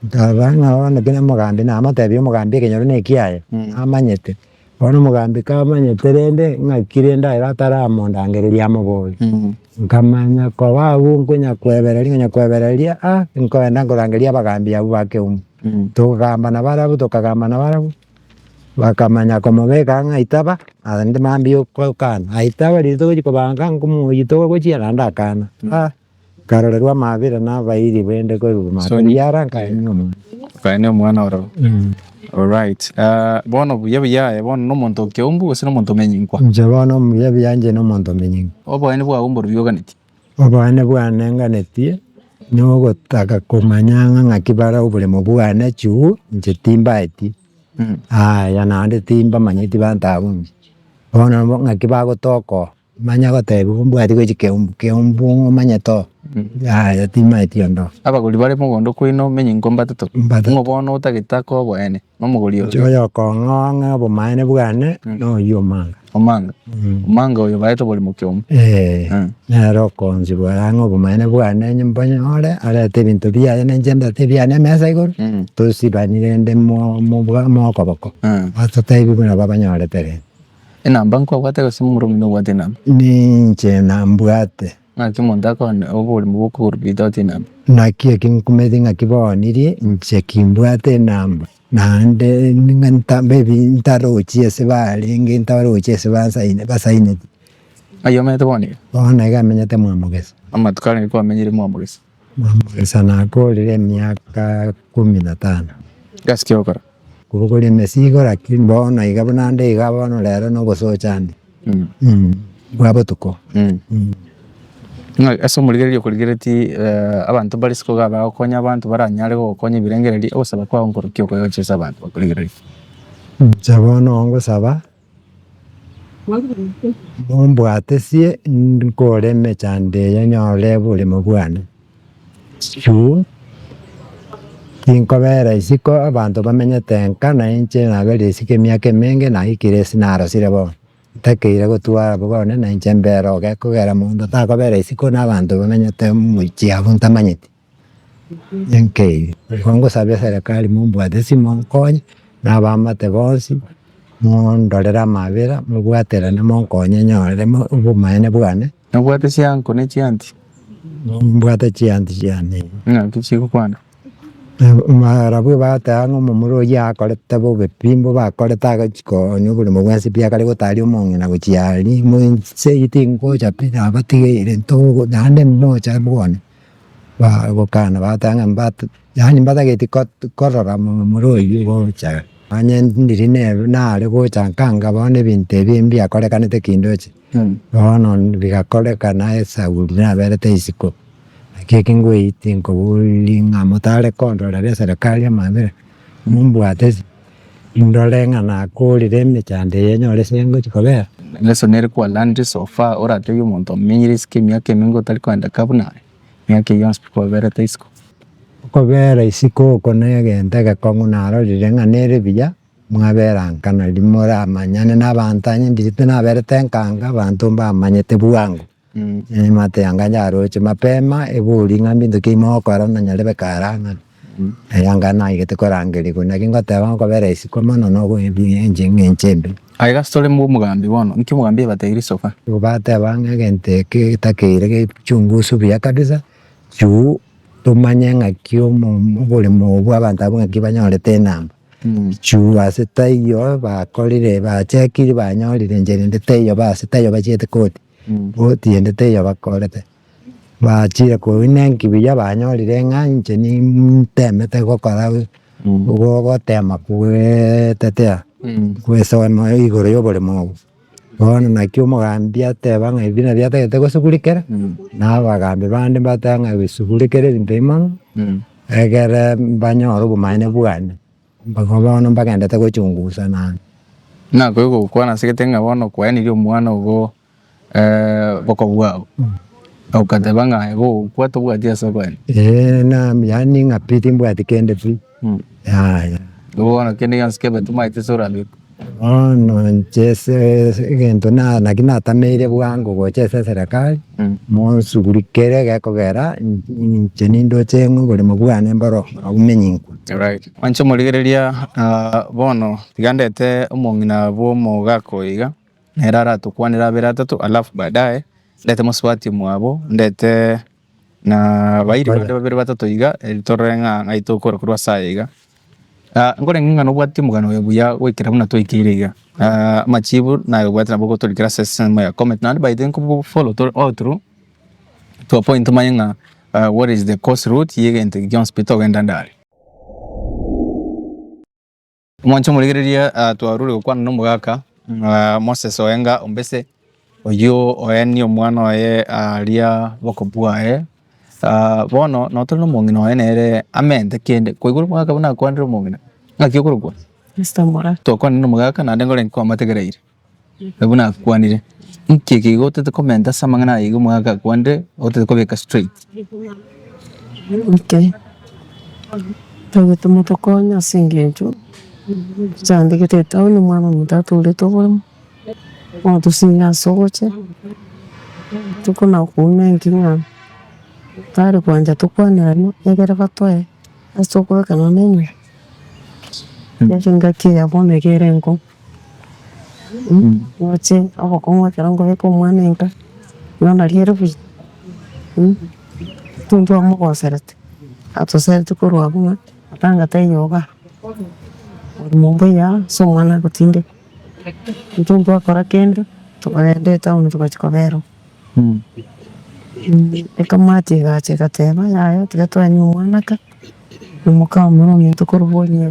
Nkarora ng'a bono kera omogambi namotebia omogambi ekenyoro na ekiaye, namanyete, bono omogambi kamanyete rende ng'aki rende aye ataramondangereria amoborie. Nkamanya koba abwo nkonya kwebereria nkonya kwebereria ah, nkoenda nkorangeria abagambi abwo ba keumbu. Tokagamba nabarabwo tokagamba nabarabwo, bakamanya komobeka ng'a aitaba, naende mambia okana, aitaba riria togochia kobanga nkomoyia togochia naende akana ah. Nkarorerwa amabera na abairi bende korwa mabiara nkaenia omwana. Nkaenia omwana ororo. Alright. Bono buya buya aye bono na omonto o Keumbu gose na omonto omenyinkwa? Inche bono omuya buya inche na omonto omenyinkwa. Oboene bwao mborobio oganetie? Oboene bwane nganetie, na ogotaka komanya ng'a ng'aki bare oboremo bwane chuu, inche timbaeti, aya naende timbamanyeti banto abwo inche. Bono ng'aki bagotoka oo. Manya gotebiwa mbwati gochia keumbu, keumbu omanyete oo, yaya timanyeti onde oo. Abagori bare mogondo kwaino menye inko mbatato. Mbatato. Ng'o bono otagete akoe oboene, nomogori Inche oria. oyokong'oa ng'a obomaene bwane, noyio omanga. Omanga. Omanga oyo baete oborimo keumbu. Eeh, nere okonzibora ng'a obomaene bwane mbonyore, arete ebinto biaye na inche ndete ebiane emesa igoro, tosibani rende mo- mobwa mokoboko, batotebi buna babanyorete rende. Enamba nkwabwate gose momura omino obwate enamba? Ninche nambwate. Naki omonto akone oborimo bw'okogoro without enamba? Naki eki nkumeti ng'aki boonirie, inche kimbwate enamba, naende ning'a nta maybe ntarochi ase barenge ntarochi ase basaine basaineti. Ng'ai omanyete bono iga? Bono iga amenyete Mwamogesa. Amatuko arenge kwamenyire Mwamogesa? Mwamogesa nakorire emiaka kumi na tano. Gasi ki ogokora? Kobogoria emesigo lakini bono iga buna nde iga bono rero na ogosocha ande bwa botuko. Ng'a ase omorigereria okorigeretie abanto mbare isiko iga bagokonya abanto baranyare gogokonya ebirengererio, ogosaba kwao nkorokia okoyochia ase abanto bakorigereria. Inche bono ngosaba, mombwatesie nkore emechando eye nyore oboremo bwane. Juu tinkobera isiko abanto bamenyete nka na inche nabeire isiko emiaka emenge naikire ase narosire bono, ntakeire gotwara abwo bono na inche mbere oo gekogera monto takobera isiko na abanto bamenyete omochie abwo ntamanyeti, nkeiyo. Igo ngosaba eserekari mombwate ase monkonye, na abaamate bonsi, mondorere amabera, mobwaterane monkonye nyore mo obomaene bwane. Nobwate chianko ne chianti? Mbwate chianti chiane. Ng'aki chigokwana? Barabwo bateba ng'a omomura oyio akorete bobe pi, mbobe akorete agochi koonia oboremo bwensi pi akare gotaria omong'ina gochia aria, inse eywo tingocha pi nabatigeire ntogo naende mocha bwane. Bagokana bateba ng'a mbate yaani mbatageti ko korora momura oywo gocha. Onye ndiri nere nare gocha nka nka bono ebinto ebi mbiakorekanete kindoche, bono bigakorekana esauri naberete isiko. Naki eki ngoeiti nkoboria ng'a motare kondorera eserekari amabera, mombwate ase ndore ng'a nakorire emechando eye nyore ase ngochi kobera. Lesson nere kwa learned so far oratebie omonto omenyire isiko emiaka eminge otari kogenda ka buna aye, emiaka eyio yonsi pi kwaberete isiko. Okobera isiko oko na egento egekong'u narorire ng'a nere buya, mwabera nka nari moramanyane na abanto onye ndiri naberete nka nka abanto mbamanyete bwango. Emate yanga yaroche mapema, ebori ng'a mbinto ki mogokora na nyarebe kare ang'e, eyanga naigete korangerigwa naki ngoteba ngokobera isiko mono na ogoebi eng'encho embe. Aye gasi tore mbwa omogambi bono, nki omogambi abatebirie so far? Nigo bateba ng'a egento eke getakeire gechungusu buya kabisa, juu tomanye ng'aki omo oboremo obwo abanto abwo ng'aki banyorete enamba. Juu ase taiyo bakorire bachekire banyorire enchera ende teiyo base taiyo bachiete koti, koti ende teiyo bakorete. Bachire koinenki buya banyorire ng'a inche nintemete gokora gogotema kweetetea kwesoma igoro ya oboremo obwo. Bono naki omogambi ateba ng'a ebi nabio atagete gosugulikera, na abagambi bande mbateba ng'a bisugulikere ebinto ebi mono. Egere mbanyore obomaene bwane, mpaka bono mbagendete gochungusa naende. Nakoigwa gokwana ase gete ng'a bono kwaenirie omwana ogo boko bwao, ogateba ng'a aye gogokwa tobwati ase okoenda. Eeh na yaani ng'a pi timbwati kende pi, yaya. Igo bono kende gionsi kebe tomaete ase orabekwe. Bono inche ase egento na naki natameire bwango gocha ase eserekari, monsugurikere gekogera inche nindoche ng'a oboremo bwane mboro obomenyinkwa. Alright. Mwanche omorigereria bono tiga ndete omong'ina bwa omogaka oyo iga, nere aratokwanere abere atato alafu baadaye, ndete mosubati omwabo, ndete na bairi bande babere batato iga, eri torore ng'a ng'ai tokora korwa ase aya iga. Nkorenge ng'a nobwate omogano oyo buya goikera buna twaikeire iga, amachibu naye obwate nabo ogotorikera ase ensemo ya comment naende by the way nkobo follow tore all through to a point tomanye ng'a what is the course route ya egento eke gionsi pi togenda ndare. Omwanche omorigereria twarure gokwana nomogaka Moses Oenga Ombese, oyio oenie omwana oye aria boko bwaye, bono notore na omong'ina oye nere amente kende, kwaigure omogaka buna akwanire omong'ina? Ng'aki okorokwa? Esther Moraa. Twakwanire na omogaka naende nkorenge kwamategereire, buna akwanire, nki eke igo otete komenta ase amang'ana aya iga omogaka akwanire otete kobeka straight? Okay, tagete motokonye ase eng'encho tochandegete etown omwana ominto atorete oboremo, bono tosinye ase ogochia, tokona kouna inki ng'a tari koancha tokwanerane egere batoe ase tokobeka nonya na enyomba, engaki eye ya bono iga ere enkong'u. Roche obokong'u ekero nkobeka omwana enka, igo nari ere buya, intwe ntwamogoserete, atosereti korwa abwo ng'a matanga taiyo igaa, oborimo mbuya ase omwana agotindeka. Intwe ntwakora kende, tokagenda etown togachia kobera oo. Ekamati egacha egateba yaya tiga twanywe omwana aka, omoka omoro ominto korwa bwonye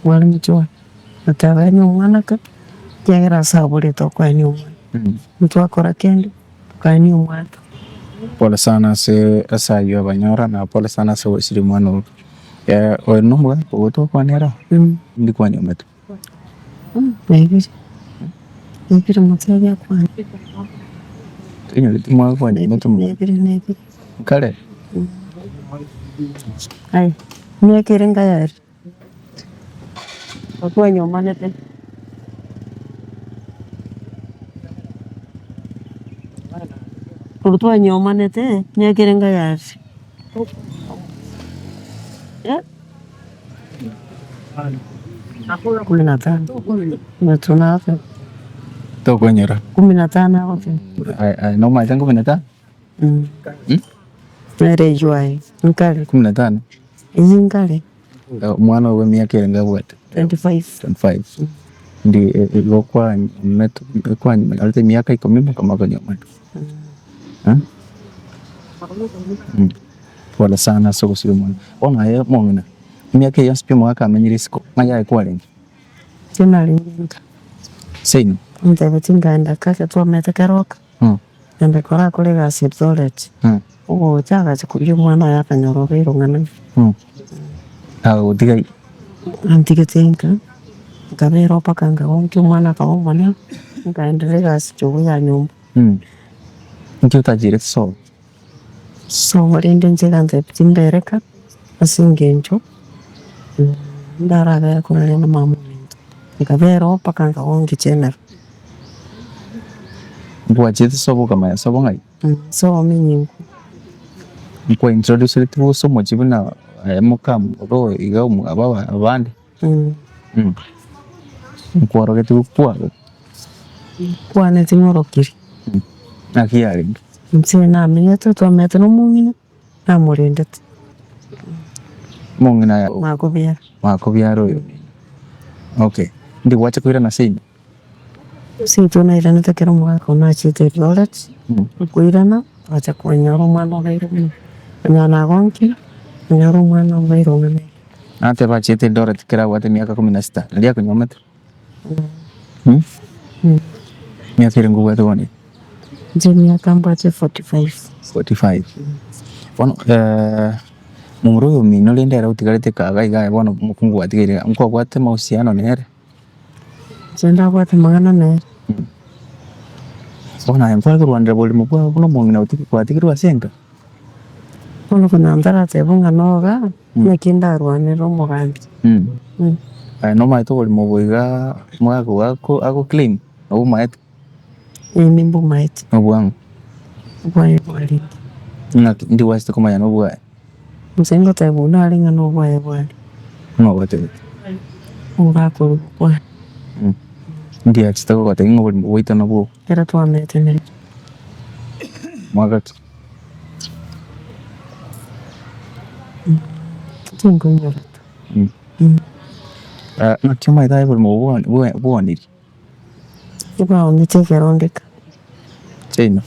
bware mochwani. Gateba enya omwana aka, ekiagera ase aborete okoenia omwana. Ntwakora kende, tokaenia omwana. Pole sana ase ase ayio abanyora na pole sana ase ogosiria omwana oo. Oyo na omogaka ogo tokwanera indi kwanyomete? Naibire, naibire motebie akwane. Toinyoreti omwaka kwanyomete omogaka? Naibire naibire. Kare? Aye, emiaka ere nkayare. Twanyomanete. Korwa twanyomanete, emiaka ere nkayare. Kumi na tano. Tokonyora. Kumi na tano agoteba. Aye nomanyete kumi na tano? Nere eywo aye, nkare. Kumi na tano? Eyio nkare. Omwana ogo emiaka erenge abwate? 25. 25. Ndi igo kwanyomete kwanyorete emiaka ikomi mokamanya konyomana. Pole sana ase ogosiria omwana. Bono aye omong'ina, emiaka eye yonsi pi omogaka amenyire isiko, ng'ai aye kwarenge? Inche narenge nka. Seino? Antebetie nkaenda kare twamete keroka, naende korakore egasi Eldoret, ogocha agacha koria omwana oye akanyora obeire ong'ana. Agotiga Antigete nka, nkabera oo mpaka nkagonkia omwana akaba omonene, nkaenderea egasi chogo ya nyomba. Inki otachire sobo? Sobo rende inche egantebia timbereka ase engencho ndarabere korende na mama ominto. Nkabera oo mpaka nkagonkia general. Nkwachete sobo okamanya sobo ng'ai? Sobo menyingu. Nkwa introducereti gose omochie buna aye mokamoro iga aba abande? Nkworogete kwabo? Kwane ting'orokiri. Naki yarenge? Inche namenyete twamenyete na omong'ina, namorendete. Omong'ina Makobiara. Makobiara oyo. Okay, ndi gwacha koirana seino? Seito nairanete ekero omogaka one achiete Eldoret, nkoirana, ngacha konyora omwana obeire buna, onyora nagonkire, onyore omwana obeire ong'ana iga. Nateba achiete Eldoret ekero abwate emiaka kumi na sita, naria akonyomete? Emiaka ere ngobwate bono iga? Inche emiaka mbwate 45. 45. Bono momura oyo omino rende ere otigarete kaga iga aye bono omokungu gwatigaire iga, nkwabwate mahusiano nere? Inche ndabwate amang'ana nere. Bono aye nkware korwanera borimo bwao buna omong'ina gwatigirwe ase enka? Bono konya ntarateba ng'a noga, naki ndarwanere omogambi. Aye nomanyete oborimo obo igaa omogaka ogo ako agoclaim, nabo omaete? Ee nimbomaete. Nobwang'o? Obwaye bwarenge. Ng'aki ndi gwachete komanya nobwaye? Inche ngoteba buna are ng'a nobwaye bware. Ng'a ogotebete? Omogaka oria bwaye. Ndi achete gogotebia ng'a oborimo bwaito nobwo? Ekero twamete nere. Mwaka ki? Tinkoinyora ta. Naki omanyete aye oborimo obo bwoniri? Ebaonete ekerondeka. Seino.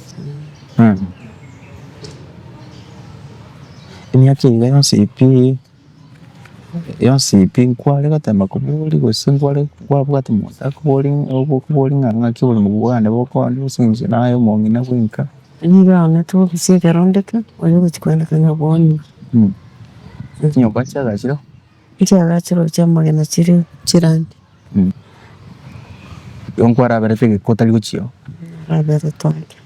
Emiaka eye iga yonsi pi, yonsi pi nkware gotema koboria gose nkware nkwabwate omonto akoboria okoboria ng'a ng'aki oborimo bwane bokooni gose inche naye omong'ina bwenka. Nigo aonete obisi ekerondeka, oyo ogochia koendeka nyabonyi. Chinyomba chiagachirwe. Chiagachirwe chi'amagena chire chirandi. Igo nkwaraberete egeka otari gochia oo. Naraberete ake.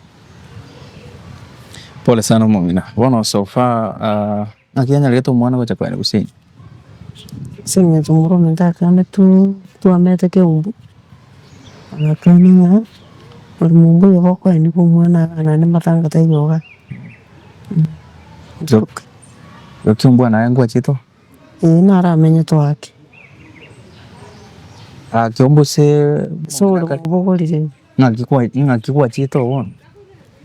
Pole sana omong'ina, bono so far naki yanyaregete omwana gocha koenda gusii? Ase eng'encho omoro ominto akanetwe twamete keumbu, agakana ng'a ori momba oyo bokoenigwa omwana iga naende matanga taiyo igaa. Igo keumbu naye ngwachete oo? Ee naramenyete oake. Ake ombose Ase oboremo bogorire. Ng'aki kwa ng'aki gwachiete oo bono?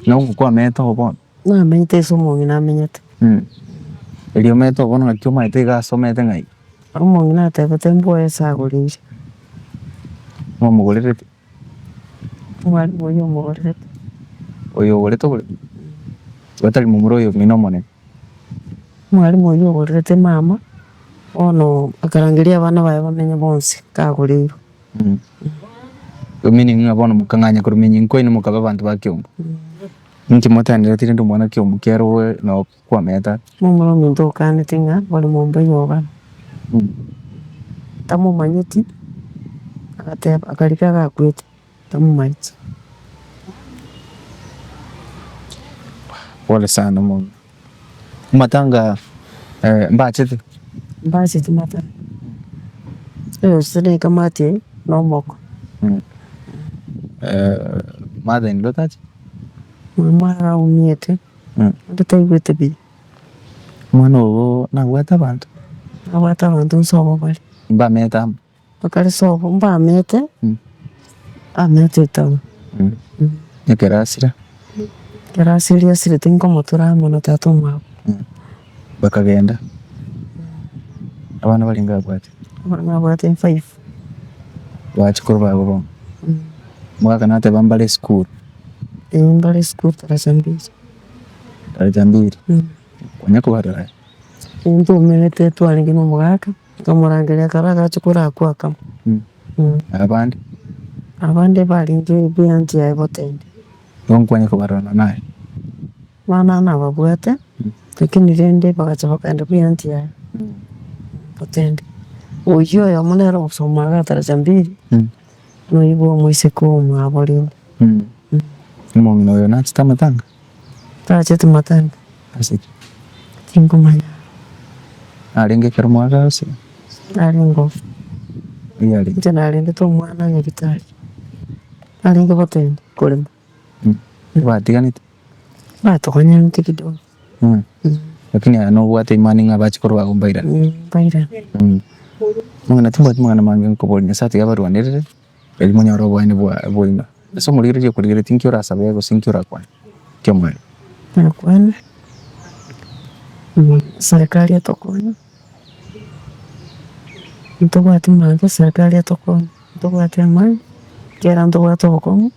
Nabo kwamenyete oo bono? Namenyete ase omong'ina amenyete. Erio omenyete oo bono ng'aki omanyete iga ase omenyete ng'ai? Omong'ina atebete mbwoye ase agoreire. Mwamogorerete? Omwalimu oyio omogorerete. Oyo ogorete oboremo? Otari momura oyo omino omonene. Omwalimu oyio ogorerete mama, bono akarangeria abana baye bamenye bonsi kagoreirwe. Meaning ng'a bono mokang'anya korwa minyinko inwe mokaba abanto ba kiombe. Inki motendereti rende omwana kiombe kiarwe noo kwameta? Momura ominto okanete ng'a borimo mboiyo iga, tamomanyeti, agateba akarika agakwete tamomanyeti. Pole sana mono. Amatanga mbachete? Mbachete matanga, egose na ekamati eye na omoko. Mother in law tacha? Mama araumiete. Onde taigwete buya. Omwana ogo nabwate abanto? Nabwate abanto nsobo bare. Mbamete amo? Bakare sobo mbamete, bamete etaoni. Ekero asira? Ekero asirie asirete nkomotura amo na tata omwabo. Bakagenda? Abana barenge abwate? Abana abwate five. Bachukuru babo bono? Omogaka nateba mbare esukuru? Eeh mbare esukuru daraja mbili. Daraja mbili? Kwanya kobarora aye? Ntoumerete twarenge na omogaka, nkamorangeria akaba agacha korakwa akamo. Abande? Abande barenge ebianchi yaye botende. Igo nkwanya kobarora nonya naye? Abana nababwate, lakini rende bagacha bakaenda bweanti yaye botende. Oyio oyomo nere ogosoma iga daraja mbili, noyio bwa omoiseke omwabo rende. Omong'ina oyo nachete amatanga? Tachete matanga. Ase ki? Tinkomanya. Narenge ekero mwagacha gose? Narenge oo. Oyio arenge? Inche narendete omwana nyagitari, narenge gotenda korema. Batiganete? Batokonyanete kidogo. Lakini aye nobwate imani ng'a abachikoro bago mbairane? Mbairane. Mang'ana timbwati mang'ana mange nkoboria Nyasaye tiga abarwanerere, erio monyore oboene bwa bwaino. Ase omorigereria okorigereria nki orasabe gose nki orakwane ki'omoerio? Nakwane, serikali etokonye, ntobwati mange serikali etokonye, ntobwati amani, ekiagera ntobwate obokong'u.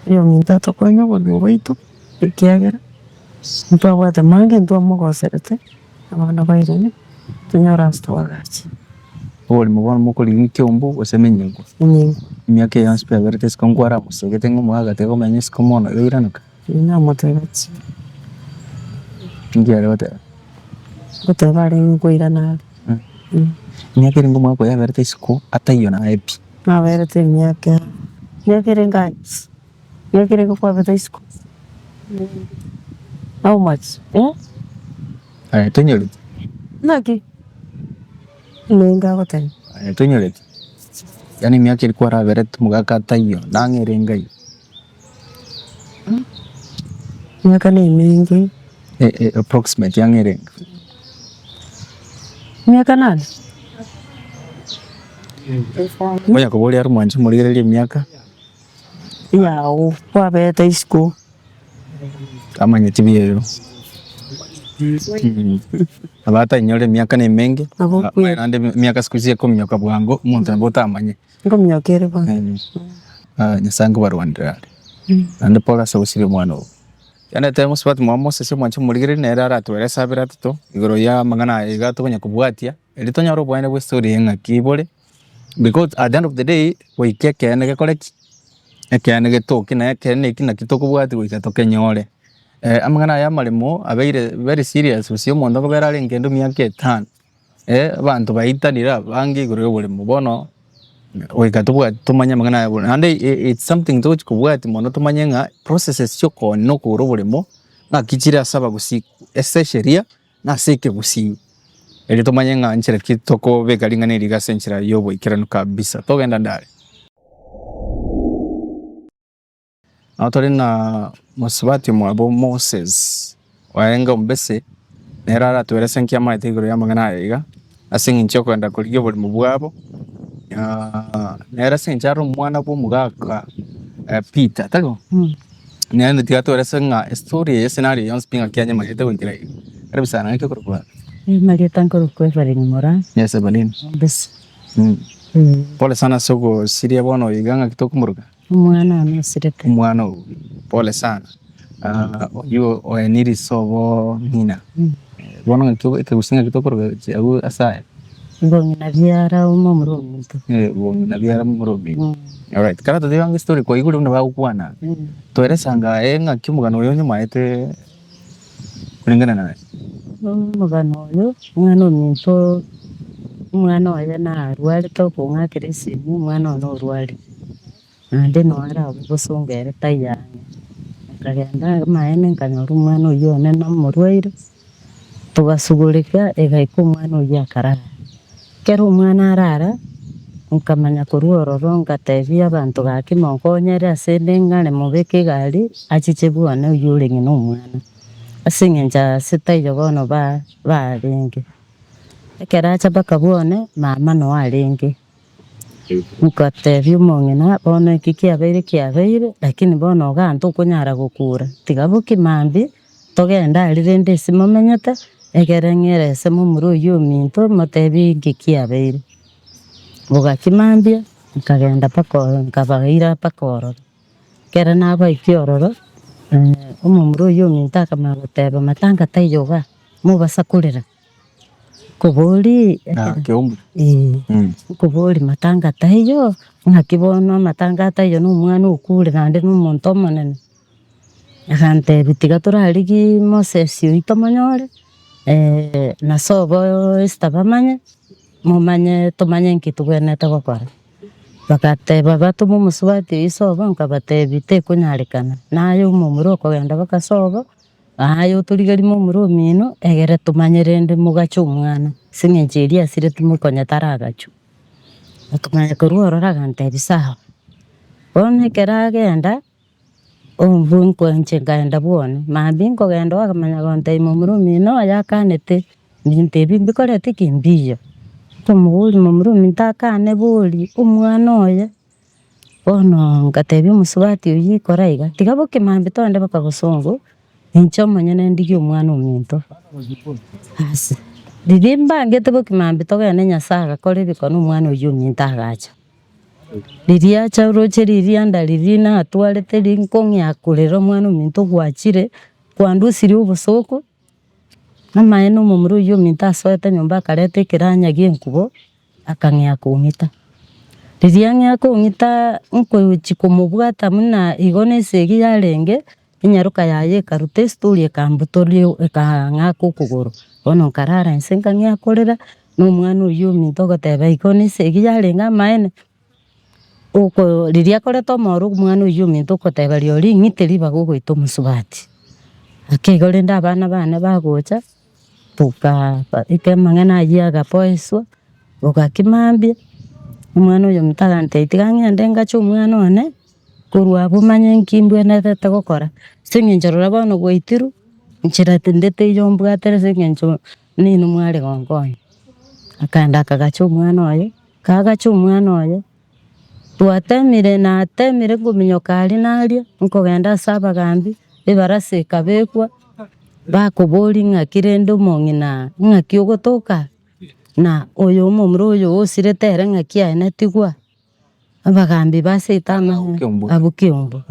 Oyominto atokonye obogima bwaito, ekiagera ntwabwate mange ntwamogoserete, abana bairane, tonyore ase twagacha. Oborimo bono mokorigia ekiombo gose emenyiko? Emenyiko. Emiaka eye yonsi pi yaberete isiko nkwaramosegete ng'a omogaka tiga komenya isiko mono iga oiraneka? Namotebeti. Inki are goteba? Ngoteba arenge nkoirana are. Emiaka erenge omogaka oyo aberete isiko ataiyo naye pi. Naberete emiaka, emiaka erenge aye, emiaka erenge kwabete isiko? How much eh? Aye tonyoreti? Naki? Nenge agoteba. Aye tonyoreti? Yaani emiaka eria kwaraberete omogaka ataiyo nang'e erenge aywo? Emiaka na emenge. Approximate ang'e erenge? Emiaka nane. Onya koboria are omwanchi omorigererie emiaka. Yago kwabete isiko. Tamanyeti buya ero. Nabo atainyore emiaka na emenge, Nabo naende emiaka siku hizi ekominyoka bwango, omonto nabo otamanye. Nkominyoka ere bono. Nyasaye nkobarwanere are, naende pole ase ogosiria omwana oo. Naende mosubati mwabo Moses omwanche omorigereria nere aratwere ase abere atato, igoro ya amang'ana aya iga tokonya kobwatia, erio tonyore oboene bwa estory eye ng'aki bore, because at the end of the day, goika ekeene gekore ki? Ekeene getoke na ekeene eki naki tokobwatia goika tokenyore. Amang'ana aya amaremo abeire very serious gose omonto okobera arenge kende emiaka etano. Abanto baitanire abange igoro y'oboremo, bono goika tobwate tomanye amang'ana aya bono. Naende it's something togochi kobwatia mono tomanye ng'a processes chia okoonia na okogora oboremo ng'aki chire ase abagusii ase esheria na ase ekegusii. Erio tomanye ng'a nchera ki tokobeka ring'ana eri iga ase enchera ya oboikeranu kabisa. Togenda ndare. Nabo tore na mosubati omwabo Moses, oarenge omobese, nere aratoerese nki amaete igoro y'amang'ana aya iga, ase eng'encho y'okogenda korigia oborimo bwabo, nere ase eng'encho are omwana bw'omogaka Peter, tari bo? Naende tiga atoerese ng'a estory eye escenario eye yonsi pi ng'aki anyemanyete goikera iga. Karibu sana, ng'aki okorokwa baba? Amarieta nkorokwa Evelyn Moraa. Yes Evelyn. Ombese. Pole sana ase ogosiria bono iga ng'aki tokomoroka? Omwana one osirete. Omwana oo, pole sana, oyio oeniri sobo ng'ina. Bono ng'aki ekegusii ng'aki tokoroka abwo ase aya? Bong'ina biara omomura ominto. Bong'ina biara momura ominto. Alright, kara totebe ange story kwaigure buna bagokwana, toerese ange aye ng'aki omogano oyo onyomaete kulingana naye. Omogano oyo, omwana ominto, omwana oye narwarete okong'akera esimi, omwana one orwarire. Naende nonya are abwo bosongo ere taiyo ang'e. Nkagenda amaene nkanyora omwana oyio one nomorwaire, togasugurika egaika omwana oyio akarara. Ekero omwana arara, nkamanya korwa ororo ngatebia abanto gaki monkonyere ase ende ng'are mobeke egari achiche bwane oyio ore ng'ina omwana, ase eng'encho ase taiyo bono ba barenge. Ekero acha mpaka bwane, mama noo arenge. Ngatebia omong'ina, bono eki kiabeire kiabeire, lakini bono igaa ntokonyara gokura, tiga bokie mambia, togende aria rende ase momenyete, Ekere ng'erese momura oyio ominto, motebie inki kiabeire. Bogaki mambia, nkagenda mpaka ororo, nkabaira mpaka ororo. Ekero nabaikia ororo, omomura oyio ominto akamanya goteba matanga taiyo igaa, mobasa korera. Nkoboria Ah, Keumbu. eh, nkoboria matanga taiyo, ng'aki bono amatanga ataiyo na omwana okure naende na omonto omonene. Agantebia tiga torarigie Moses oyio tomonyore, na sobo Esther bamanye, momanye tomanye nki tobwenerete gokora. Bagateba batome omosubati oyio sobo, nkabatebia tekonyarekana, naye omomura okogenda mpaka sobo, aye otorigerie momura omino, egere tomanye rende mogache omwana, ase eng'encho eria asireti mokonya taragachwa. Akamanya korwa ororo agantebia sawa. Bono ekero agenda. Obwo inche nkaenda bwone, mambia nkogenda oo akamanya gontebia momura omino oyo akanete ebinto ebi mbikoreti ki? Mbiyo. Nkomoboria momura ominto akane bori omwana oye, bono ngatebia omosubati oyio ikora iga, tiga boke mambia togende mpaka bosongo, inche omonyene ndigie omwana ominto. Asi, riria mbangete boke mambia togende Nyasaye agakora ebikone omwana oyio ominto agacha. Riria acha oroche riria nda riria natwarete rinkong'ea korera omwana ominto gwachire, kwandusirie obosooku, amaene omomura oyio ominto asoete nyomba akareta ekeranya gia enkubo, akang'ea kong'ita. Riria ang'ea kong'ita nkochi komobwata buna igo na esegi yarenge, enyaroka yaye ekaruta esituri ekambutoria ekang'aka okogoro, bono nkarara inse nkang'ea korera, na omwana oyio ominto ogoteba igo na esegi yarenge amaene, oko riria akorete omoro omwana oyio ominto okoteba rirorio ring'ite ribaga ogoita omosubati. Ake igo rende abana bane bagocha, tokaa eke amang'ana ayio agapoeswa, bogaki mambia, omwana oyo ominto agantebia tiga ng'ende ngache omwana one. Korwa abwo manye nki mbwenerete gokora, ase eng'encho rora bono gwaitirwe, nchera tinde teiyo mbwatere ase eng'encho ninwe mware gonkonya. Akaenda akagacha omwana oye, kagacha omwana oye, twatemire natemire nkominyoka aria na aria, nkogenda ase abagambi, ebarasa ekabekwa, bakoboria ng'aki rende omong'ina ng'aki ogotoka, na oyo omomura oyo osirete ere ng'aki aenetigwa. Abagambi ba seito abwo Kiombo,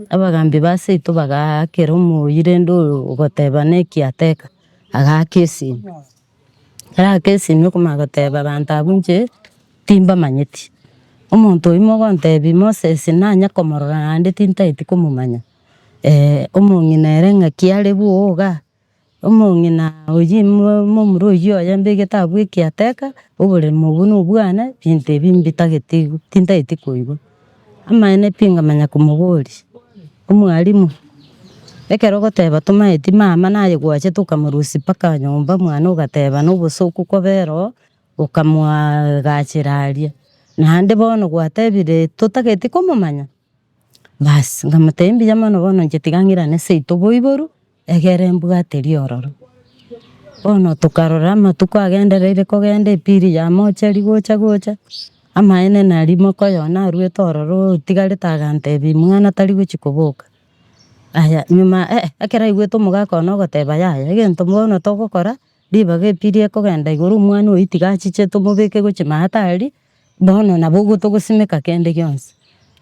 abagambi ba seito bagaakera omoyio rende oyo ogoteba na ekiateka, agaaka esimi. Ekero aaka esimi okomanya goteba abanto abwo inche timbamanyeti, omonto oyio mogontebia Moses nanye komorora naende tintageti komomanya, omong'ina ere ng'aki are bwogo igaa. Omong'ina oyio momura oyio oye mbegete abwo ekiateka, oboremo obwo na obwane, binto ebi mbitageti tintageti koigwa. Amaene pi nkamanya komoboria, omwalimu, ekero ogoteba tomaeti mama naye gwachete okamorusia mpaka nyomba mwane ogateba na obosoku kobera oo, okamoagachera aria, naende bono gwatebire totageti komomanya. Baas, nkamotebia mbuya mono bono inche tiga ng'irane seito boiboru, egere mbwate riororo. Bono tokarora amatuko agendereire kogenda epiri ya mochari gocha gocha, amaene nari mokoyo one arwete ororo otigarete agantebia mwana tari gochi koboka. Aya nyuma eh ekero aigwete omogaka one ogoteba yaya egento bono togokora, ribaga epiri ekogenda igoro omwana oyio tiga achiche tomobeke gochia maate aria. Bono nabo ogo togosimeka kende gionsi.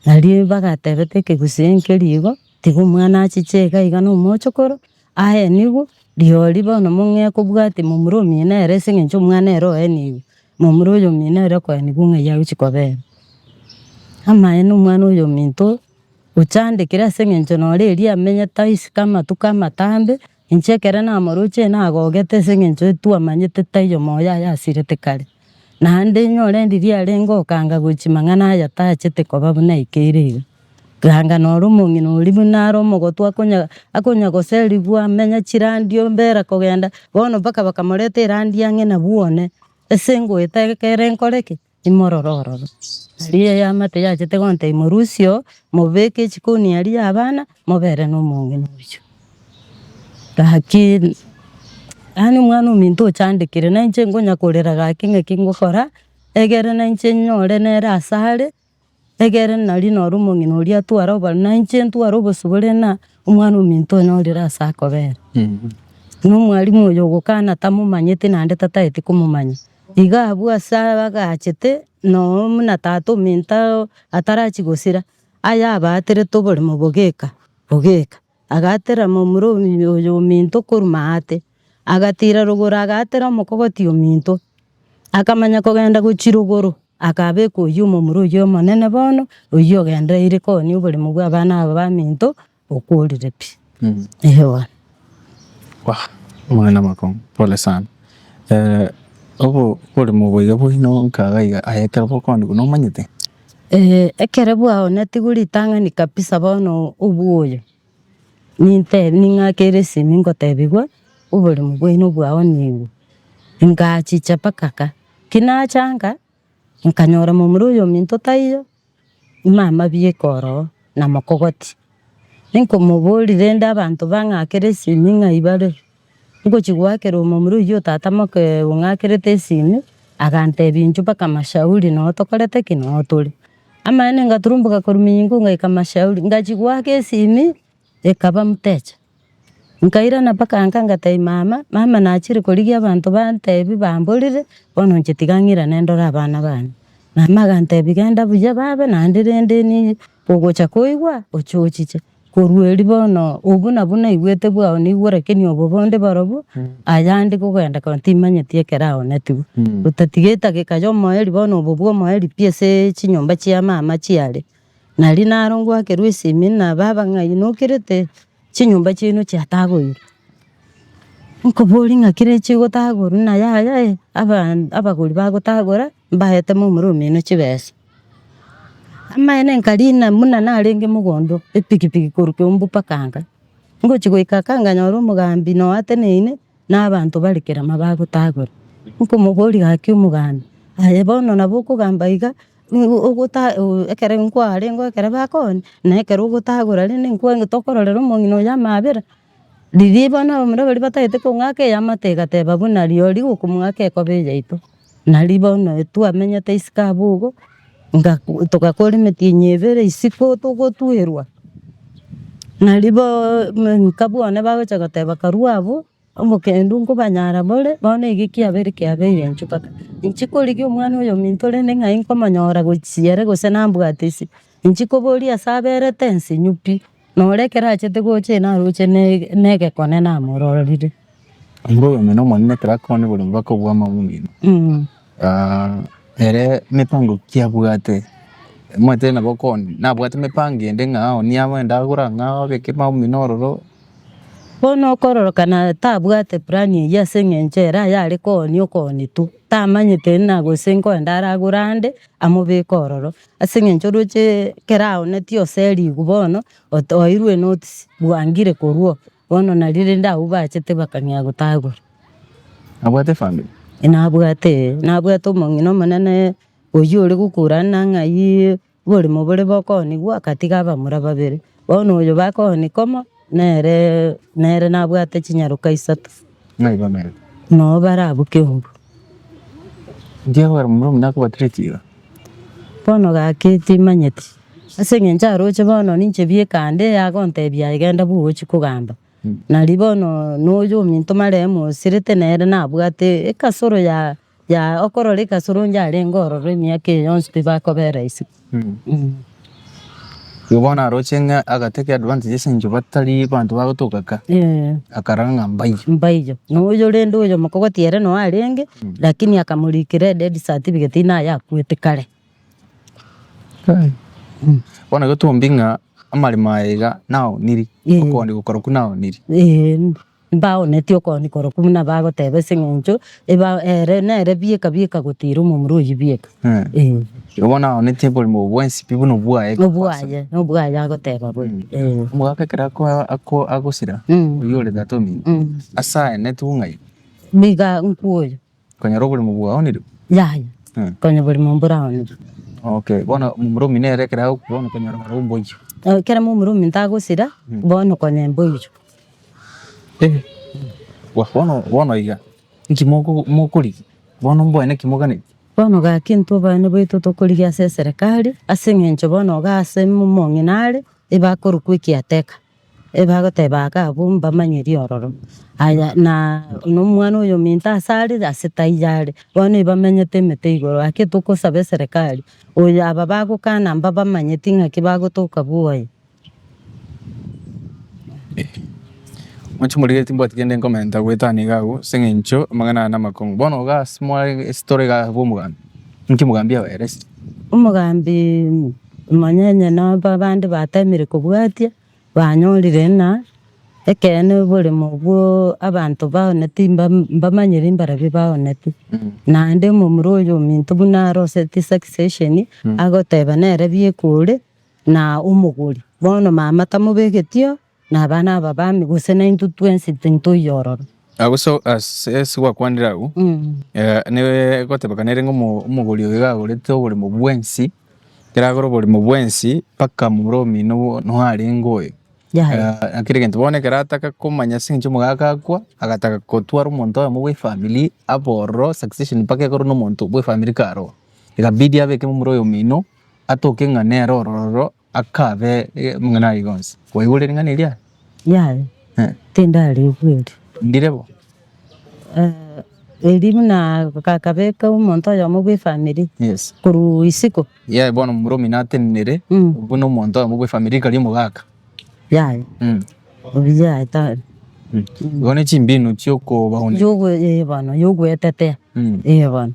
Nario bagatebete ekegusii nkeri igo, tiga omwana achiche iga iga na omochokoro, aenigwe, rirorio bono mong'ee kobwatia momura omino ere ase eng'encho omwana ere oenigwe, momura oyo omino ere okoenigwa ng'ai agochia kobera. Amaene omwana oyo ominto, ochandekire ase eng'encho nore erio amenyete aisiko amatuko amatambe, inche ekere namoroche nagogete ase eng'encho twamanyete taiyo moyo aye asirete kare. Naende inyore ndiria arenge gokanga gochia mang'ana aya tachete koba buna aikeire iga. Ganga noro omong'ina oria buna are omogotu akonya akonya goserigwa amenya chirandio mbera kogenda, bono mpaka bakamoreta erandi ang'e na bwone, ase ngoeta ekere nkore ki? Imorore ororo. Riria eamate yachete gontebia morusie oo, mobeke echikoni aria ya abana, mobere na omong'ina oyio. Gaki yaani omwana ominto ochandekire na inche nkonya korera gaki ng'aki ngokora, egere na inche nyore nere ase are, egere nari noro omong'ina oria atware obori na inche ntware obosibore na omwana ominto onyorire ase akobera. Na omwalimu oyo ogokana tamomanyeti naende tataeti komomanya. Iga abwo ase agachete noo buna tata ominto atarachia gosira, aye abaterete oboremo bogeka bogeka. Agatera momura oyo ominto korwa maate, agatira rogoro agatera omokogoti ominto, akamanya kogenda gochia rogoro, akabeka oyio omomura oyio omonene bono, oyio ogendereire koonia oboremo bwa abana aba baminto, okorire pi. Eeh bono. Wah! Amang'ana amakong'u, pole sana. Obo oboremo obo iga bwaino nkaga iga aye ekero bokoonigwa nomanyete? Ekero bwaonetigwe ritang'ani kabisa bono obwoyo, ninteb ning'akere esimi ngotebigwa, oboremo bwaino bwaonigwe, ngachicha mpaka ka, ki nacha nka, nkanyora momura oyo ominto taiyo, mama bieka ororo na mokogoti. Ninkomoboria rende abanto bang'akere esimi ng'ai bare, Ngochia goakera omomura oyio tata moke ong'akerete esimi, agantebia inchuo mpaka mashauri noo tokorete ki? Noo tore. Amaene ngaturumboka korwa minyingo ngaika mashauri, ngachia goaka esimi, ekaba mteja. Nkairana mpaka nka ngatebia mama, mama nachire korigia abanto bantebie bamborire, bono inche tiga ng'irane ndore abana bane. Mama agantebia genda buya baba naende rende ni ogocha koigwa oche ochiche. Korwa erio bono obwo nabwo naigwete bwao niigwe lakini obo bonde barobwo ayande kogenda kore timanyeti ekero aonetigwe. Otatiga etageka ya omoerio bono obo bwa omoerio pi ase chinyomba chia mama chiare, nari naro ngoakerwa esimi na baba ng'ai nokerete chinyomba chiaino chiatagoirwe. Nkoboria ng'aki rende chigotagorwa na yaya eh, aba abagori bagotagora mbaete momura omino chibesa. Amaene nkarina buna narenge mogondo epikipiki korwa Keumbu mpaka nka, ngochia goika aka nkanyora omogambi noo ateneine na abanto bare kerama bagotagora. Nkomoboria gaki omogambi, aye bono nabo okogamba iga, ogota ekere nkwarenge ekere bakoonia, na ekero ogotagora rende nkwa tokororera omong'ina oyo amabera. Riria bono abamura baria batagete kong'aka eamate egateba buna rirorio gokomoaka ekoba eyaito. Nario bono twamenyete isiko abwo igo, nga togakora emetienyi ebere isiko togotwerwa, nario boo nka bwane bagocha goteba karue abwo, obokendu nkobanyara bore, bono ege kiabeire kiabeire inchuo mpaka. Inche korigia omwana oyo ominto rende ng'ai nkomonyora gochia ere gose nambwate ase, inche koboria ase aberete nsinyu pi. Nore ekero achete gocha naroche ne egekone namororire. Omoro oyo nomonene ekero akwane bori bakobua amang'ina. Ere mepango ki abwate? Omanyete nabo okoonia, nabwate emepango ende ng'a aonie agende agore ang'ao abeke maumino ororo. Bono okororokana tabwate plan eyio ase eng'encho ere ayare koonia okoonia tu, tamanyete ng'a gose nkoenda aragore ande amobeke ororo. Ase eng'encho oroche ekero aonetie oserigwe bono, ot- oirwe enotice bwangire korwa oo, bono nari rende abwo bachete bakang'ea gotagora. Nabwate efamiri? Nabwate eh, nabwate omong'ina omonene oywo ore gokurana na ng'ai oboremo bore bokoonigwa agatiga abamura babere. Bono oyo bakoonia komo, nere nere nabwate chinyaroka isato. Ng'ai bamenyete? Noo bare abwo Keumbu. Nkiagokera momura omino akobatire iga? Bono gaki timanyeti, ase eng'encho aroche bono ninche bieka ande agontebia aye genda bwogochia kogamba. Nari bono noyo ominto marehemu osirete nere nabwate ekasoro ya ya okorora ekasoro yarenge ororo emiaka eye yonsi pi bakobera isiko. Igo bono aroche ng'a agatake advantage ase eng'encho batari abanto bagotoka ka, akarora ng'a mbaiyo. Mbaiyo, na oyo rende oyo omokogoti ere noo arenge, lakini akamorikera edeath certificate naye akwete kare. Bono igo tombi ng'a amaremo aya iga naoniri, okooni gokorokwa naoniri. Mbaonetie okooni korokwo buna bagoteba ase eng'encho eba ere nere bieka bieka gotira omomura oyio bieka, eh. Igo bono aonetie oborimo obo bwensi pi buna obwaye. Obwaye, nobwaye agoteba boigo, eh. Omogaka ekero ako ako agosira, oyio ore tata omino, ase aenetwe ng'ai? Niga nkwoyo. Konyora oborimo bwaonire? Yaya, konya oborimo mboraonire. Okay, bono momura omino ere ekero agokwa bono konyora ore omboiyo. Ekero momura ominto agosira, bono konya emboiyo. Bono bono iga, inki moko mokorigia? Bono mboene ki moganetie? Bono gaki intwe obene bwaito tokorigia ase eserekari, ase eng'encho bono iga ase omong'ina are, ebakorokwa ekiateka. Ebagoteba iga abwo mbamanyiri ororo. Aya na nomwana oyo ominto ase are ase taiyo are, bono ebamenyete emete igoro. Gaki tokosaba eserekari, oyo aba bagokana mbabamanyeti ng'aki bagotoka bwoye. Moche morigererie timbwati kende nkomenta goetania iga agwo ase eng'encho amang'ana aya namakong'u. Bono iga ase mware estori iga bwa omogambi, inki omogambi abaeresire? Omogambi monyenye nabo abande batemire kobwatia. Banyorire ng'a ekeene oboremo obwo abanto baoneti mbamanyiri mbarabwo baoneti. Naende omomura oyo ominto buna aroseti succession, agoteba nere bieka ore na omogori. Bono mama tamobegeti oo, na abana aba bami gose naintwe twensi tintoiyo ororo. Agwo so ase ase gwakwanire agwo, negotebekana ere ng'a omogori oyo iga agorete oboremo bwensi. Ekero agora oborimo bwensi mpaka momura omino nigo arenge oyo. Yaya. Kera egento bono ekero ataka komanya ase eng'encho omogaka akwa, agataka kotwara omonto oyomo bwa efamiri abe ororo succession mpaka ekorwe na omonto bwa efamiri kare oo. Ikabidi abeke momura oyo omino, atoke ng'a nere ororo akabe amang'ana ayio yonsi. Kwaigure ring'ana erio aye? Yaya, tindarigweri. Ndire bo? Erio buna gakabeka omonto oyomo bw'efamiri Yes. korwa isiko. Yaya bono momura omino atenenere buna omonto oyomo bw'efamiri rika ri'omogaka. Yaya, obuya ta. Igo ne chimbinu chi'okobauna. Yogo eh bono yogoetetea, eh bono.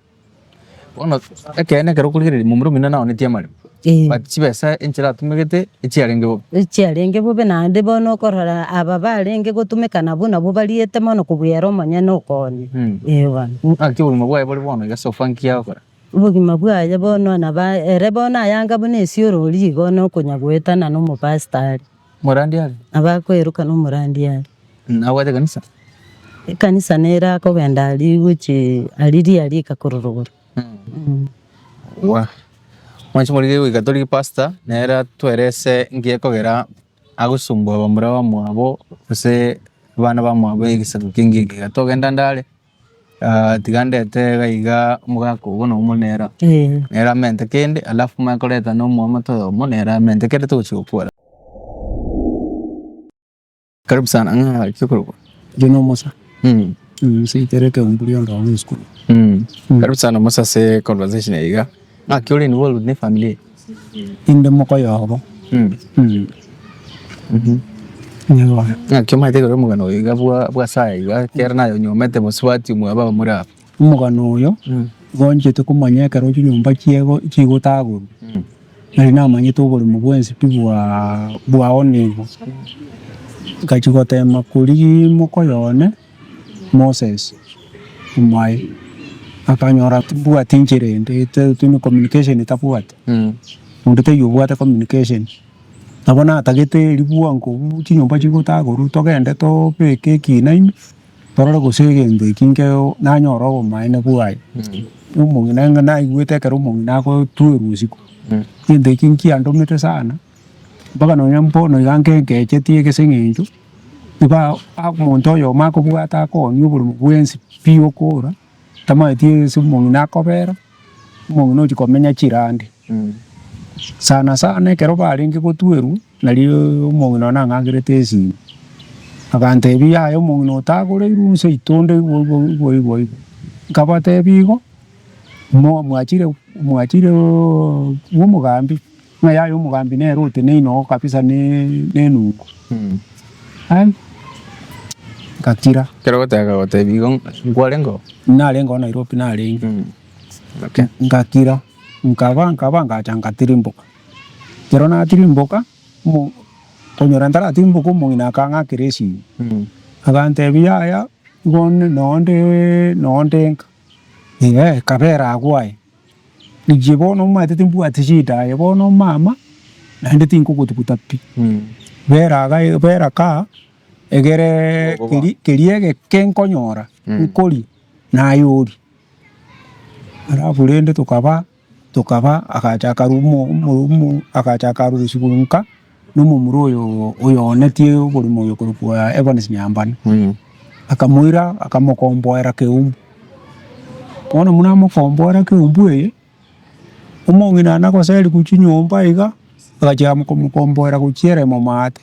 Bono ekeene ekero okorigereria momura omino naonetie amaremo, Eh. but chibesa enchera atumegete echiarenge bobe. Echiarenge bobe naende bono okorora aba barenge gotumeka nabwo nabwo bariete mono kobua ere omonyene okoonia. Eh bono. Naki obogima bwaye bore bono iga so far nki agokora? Obogima bwaye bono naba ere bono ayanga buna esiorori igo nokonya goetana na omopastor are. Omorandi are? Nabo akoeruka na omorandi are. Nabwate ekanisa? Ekanisa nere akogenda aria gochia aria riaria rika korwa rogoro. Wa, mwanche morige goika tori pastor, nere atwerese nki ekogera agosumbua bamura bamwabo gose abana bamwabo egesaku kenge eke iga. Togenda nde are, tiga ndete iga iga omogaka ogo nomo nere, nere amente kende alafu manye koreta na omoamate oyomo nere amente kende togochia gokora. Karibu sana, ng'a ki okorokwa? Inche na omosa, nseitera ekeumbu rionde ororo esukuru. Karibu sana omosa ase conversation eye iga. Ng'aki ore involved ne efamiri eye? Inde mokoyobo. Nigo. Ng'aki omanyete igoro y'omogano oyo iga bwa bwa ase aya iga ekero naye onyomete mosubati omwabo abamura aba? Omogano oyo, igo nchete komanya ekero chinyomba chiego chigotagorwa. Nari namanyete oboremo bwensi pi bwa bwaonigwe, nkachia gotema korigia mokoyo one Moses omoaye, akanyora timbwati nchera ende ete communication tabwati, onde taiyo obwate communication. Nabo natagete erio bwango chinyomba chigotagorwa togende tobeke ekina ime. Torore gose egento eki nkeo nanyore obomaene bwaye, omong'ina ng'a naigwete ekero omong'ina agotwerwa isiko, egento eki nkiandomete sana, mpaka nonya mbono iga nkengechetie ase eng'encho, iga omonto oyomo akobwata akoonia oboremo bwensi pi okora, tamanyeti ase omong'ina akobera, omong'ina ochia komenya chirandi. Sana sana ekero barenge gotwerwa, nario omong'ina one ang'akerete esimi, agantebia yaya omong'ina otagoreirwe inse ito onde igo igo igo igo igo. Nkabatebia igo, mo mwachire mwachireoo bwa omogambi, ng'a yaya omogambi nere oteneine oo kabisa na enungu. Aye, ngakira. Ekero ogoteba akagotebia igo nkwarenge oo? Narenge oo Nairobi narenge. Okay. Ngakira. Nkaba nkaba ngacha ngatirimboka, ekero natirimboka, omo konyora ntaratirimboka omong'ina akang'akera esimi, agantebia yaya bono nonde nonde nka, eh kabera agwo aye, inche bono omanyete timbwati shida aye bono mama, naende tinkogotuguta pi, bera iga bera kaa, egere keri keria egeke nkonyora, nkorie, naye orie. Alafu rende tokaba tokaba agacha akarwa omo omo omo agacha akarusiwa nka, na omomura oyo oyoonetie oborimo oyo okorokwa Evans Nyambane, akamoira akamokomboera keumbu. Bono buna amokomboera keumbu eye, omong'ina nagoserigwa chinyomba iga, agachia komokomboera gochia ere momaate.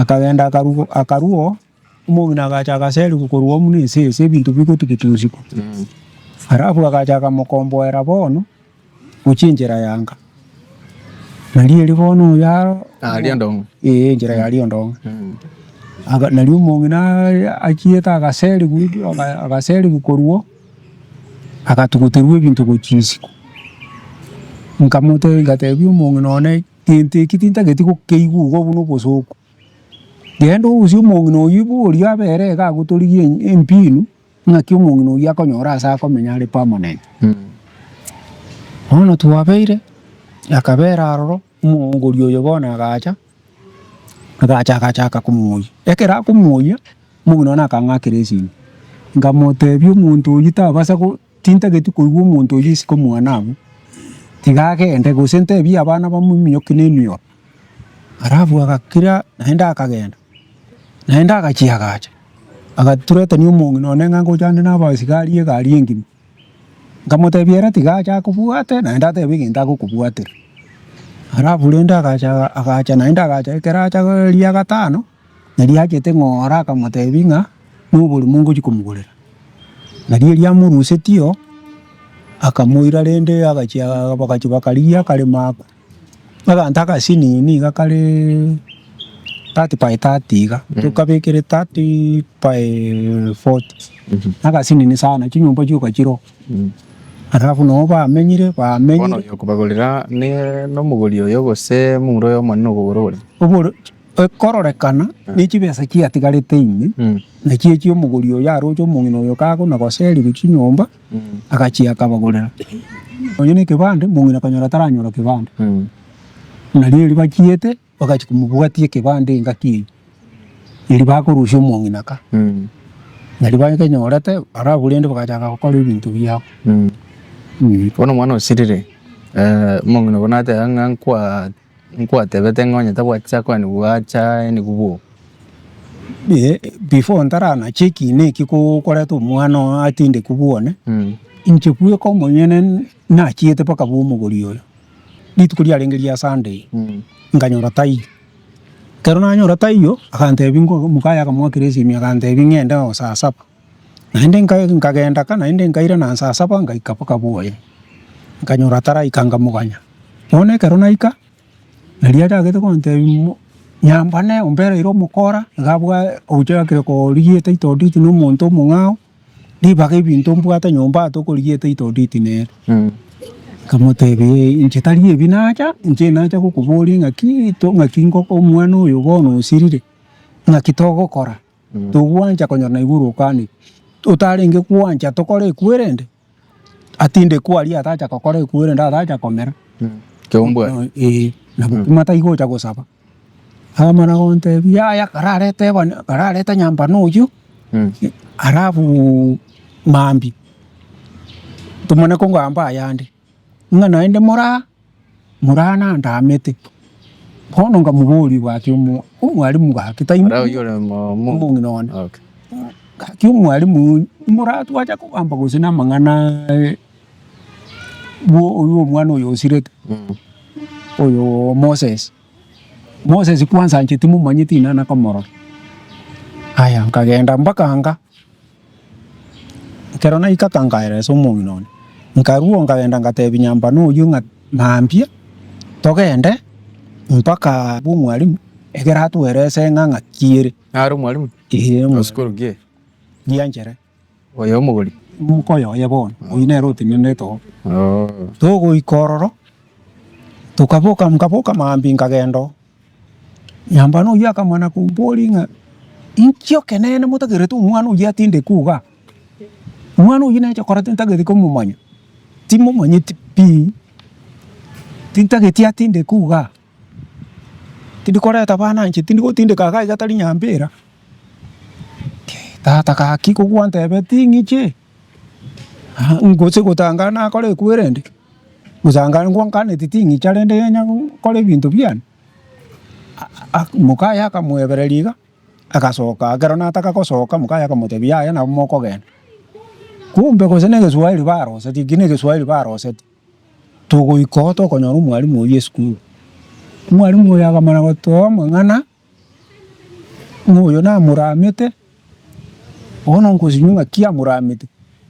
Akagenda akarwa akarwa oo, omong'ina agacha agaserigwa korwa oo buna esese ebinto bigotuguta usiku. Alafu agacha akamokomboera bono, gochia enchera ya nka. Nario erio bono oyo aro Aria ndong'e. eh enchera ya aria ndong'e. Aga nario omong'ina achiete agaserigwa agaserigwa korwa oo. Agatuguterwa ebinto gochia isiko, nkamotebia ngatebia omong'ina one, gento eki tintageti gokeigwa igo buna obosoku, genda orusie omong'ina oywo boria abere iga agwo torigie empinu, ng'aki omong'ina oywo akonyora ase akomenya are permanent. Bono twabeire, akabera aroro, omongori oyo bono agacha, agacha agachaka komoyia, ekero akomoyia. Omong'ina one akang'akera esimi, nkamotebia omonto oyio tabasa go tintageti koigwa omonto oyio isiko mwane abwo, tiga agende gose ntebie abana bamominyokie na emioro. Alafu agakira naende akagenda, naende agachia agacha, agaturetania omong'ina one ng'a ngocha ande na abasigari egari engima. Nkamotebia ere tiga ache akobwate naende atebe egento agokobwatera. Alafu rende agacha agacha naende agacha ekero acha ria gatano. Nario achete ng'ora akamotebia ng'a noborimo ngochia komogorera. Nario erio amorusetie oo, akamoira rende agachia bagachia bakarigia akaremo ako, aganto agasinini iga kareee 30 by 30 iga, tokabekere 30 by 40, agasinini sana chinyomba chioka chire oo. Alafu nabo bamenyire Bono bamenyire. oyo okobagorera ne nomogori oyo gose momura oyo omonene okogora oboremo? Obore. Ekororekana ne chibesa chiatigarete ime, nachio echio omogori oyo aroche omong'ina oyo kagona goserigwa chinyomba, agachia akabagorera. Onye na ekebande, omong'ina akanyora taranyora kebande. Nario erio bachiete, bagachia komobwatia ekebande engaki eyio, erio bakorusia omong'ina ka. Nario bakenyorete, alafu rende bagachaka gokora ebinto biabo. Bono omwana osirire, omong'ina obo nateba ng'a nkwa. Nkwatebete ng'a onye tabwati chiakoani gwacha enigwe bwogo. Before ntaranacha ekina eki koreta omwana oo atindekwe bwone, inche bweka omonyene nachiete mpaka bwa omogori oyo, rituko riarenge ria Sunday, nkanyora taiyo. Ekero nanyora taiyo, agantebia ngo mokaye akamoakera esimi agantebia ng'ende oo saa saba. Naende nka nkagenda ka naende nkairana saa saba ngaika mpaka bwoye, nkanyora taraika nkamoganya. Bono ekero naika, naria achagete gontebia mo nyambane ombereire omokora, iga abwa ochakire korigia etitle deed na omonto omong'ao, ribaga ebinto mbwate nyomba aa tokorigia etitle deed nere. Nkamotebia ee inche tari ebi nacha, inche nacha gokoboria ng'aki to ng'aki ngoko omwana oyo bono osirire, ng'aki togokora. Togwancha konyora naigwe orokani, otarenge gwancha tokore ekwerende, atindekwe aria atacha gokora ekwerende atacha komera. Keombwa. Eh, na bokima taigocha gosaba. Akamana gontebia yaya kararete ebani kararete nyambane oyio, alafu mambia, tomanye kogamba ayande, ng'a naende moraa. Moraa nandamete, bono nkamoboria gaki omo omwalimu gaki tai Moraa oyio ore mo- mo- omong'ina one, Okay. gaki omwalimu moraa twacha kogamba gose na amang'ana bwo oywo omwana oyo osirete, oyo Moses. Moses kwanza inche timomanyeti inana komorora. Aya nkagenda mpaka nka. Ekero naika ka nkaeresa omong'ina one, nkarua nkagenda ngatebia nyambane oyio ng'a mambia togende mpaka bwa omwalimu ekero atoerese ng'a ng'aki ere. Nare omwalimu? Eeh O sukuru ki? Gianchere. Oyo omogori? Omokoyo oye bono, oyio nere otenenerete oo. Oo. Togoika ororo, tokaboka nkaboka mambia nkagenda oo. Nyambane oyio akamana komboria ng'a inki okeneene motakerete omwana oyio atindekwe igaa? Omwana oyio nache korete ntagete komomanya, timomanyeti pi, tintageti atindekwe igaa, tindi koreta abana inche tindi gotindeka igaa iga tari nyambera. Tata gaki kogwantebeti ng'iche, gose gotanga nakore ekwerende. Gosanga ngwankaneti ting'icha rende nya nkore ebinto biane, mokaye akamoebereria iga, agasoka ekero nataka gosoka mokaye akamotebia yaya nabo mokogenda. Kumbe gose na egeswahili baroseti eki na egeswahili baroseti, togoika oo tokonyora omwalimu oywo esukuru. Omwalimu oyo akamanya gotoa amang'ana. Ng'a oyo namoramete, bono nkosinywa ng'aki amoramete,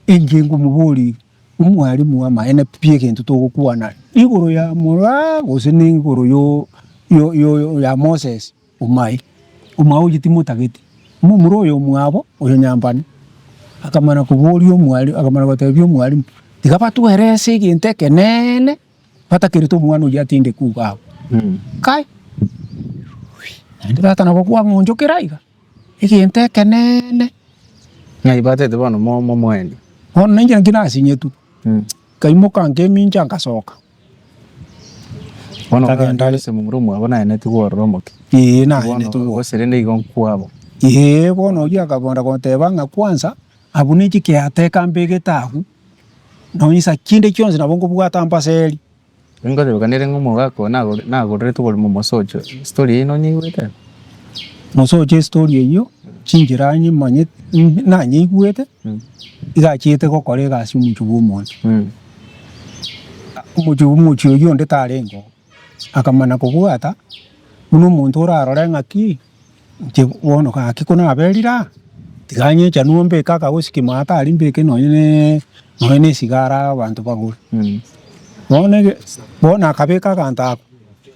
inche nkomoboria iga, omwalimu amaene pi egento togokwana igoro ya moraa gose na igoro yo yo yo ya Moses omae, omae oyio timotageti, omomura oyo omwabo oyo nyambane, akamana koboria omwalimu akamana gotebia omwalimu, tiga batwerese egento ekeneene. Batakerete omwana oyio atindekwe iga abwo. Kai! Naende tata nabo kwang'onchokera iga, egento ekeneene. Ng'ai batete bono mo- momoendi? Bono nainche naki nasinyetwe, nkaimoka nkemincha nkasoka. Bono Nkagenda are. ase momura omwabo naeneti gworora omokia. Eeh naeneti Bono gwo. gose rende igo nkwabo. Eeh bono oyio akabanda gonteba ng'a kwanza, abwo ne chikiateka mbegete abwo. Nonya insa chinde chionsi nabo nkobwata mpaseri. Ingotebeka nere ng'a omogaka oyo nagore nagorerete oborimo mosocho, story eyio nonyeigwete? Mosocho estory eyio, chinchera nyimanyete nanyeigwete, iga achiete gokora egasi omochie bwa omonto. Omochie omochie oyio onde tarenge oo, akamana kobwata, buna omonto orarore ng'aki. Inche bono gaki konaberire aa, tiga nyechanwe mbeke akagosiki maate aria mbeke nonye ne nonye na esigara abanto bagore. Bono ege bono akabeka aganto ako,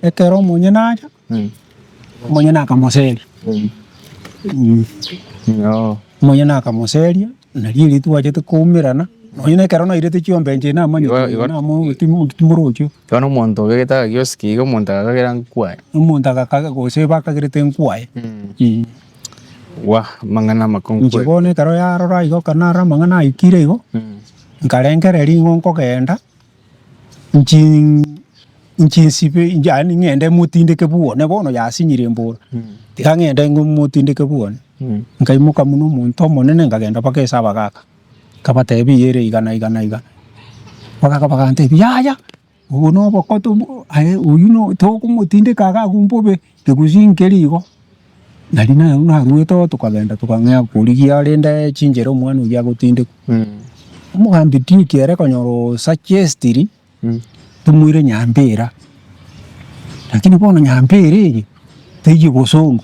ekero omonyene acha, omonyene akamoseria omonyene akamoseria. Nario erio twachete koumerana, nonya na ekero nairete chiombe inche namanyete Igo- igo- namo timo timorochio. Bono omonto obegete agakioski iga omonto agakagera nkwaye. Omonto agakaga gose bakagerete nkwaye. Wah amang'ana amakong'u Inche kweli. bono ekero yarora igo ekero narora amang'ana aikire igo, nkarengereria ng'o nkogenda, nchi nchi nsibe yaani ng'ende motindeke bwone bono yasinyire embura, tiga ng'ende motindeke bwone. Nkaimoka buna omonto omonene nkagenda mpaka ase abagaka, nkabatebia iga ere iga na iga na iga. Abagaka bagantebia yaya, obo na obokoto aye oywo no tokomotindeka iga abwo mbobe, kegusii nkeri igo. Nari na naruete oo tokagenda tokang'ea korigia rende chinchera omwana oyio agotindekwa. Omogambi Duke ere konyora osuggestiri. Tomoire Nyambera, lakini bono Nyambera eye teiyo bosongo,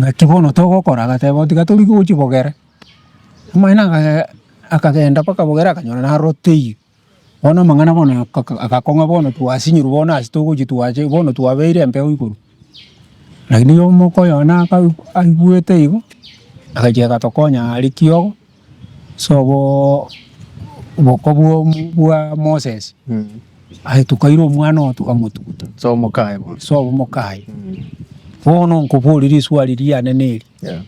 ng'aki bono togokora? Agateba tiga torigie gochia bogere, omanyene aka akagenda mpaka bogere akanyora naro teiyo, bono amang'ana bono aka agakong'a bono twasinyirwe bono ase togochia twacha bono twabeire embeo igoro. Lakini omoko oyo one aka aigwete igo, agachia agatokonya aria kiogo. Ase oboo oboko bwa bwa Moses, aye tokaira omwana oo tokamotuguta Ase omokaye bono. ase obomokaye. Bono nkoborie riswali riane neri, Yeah.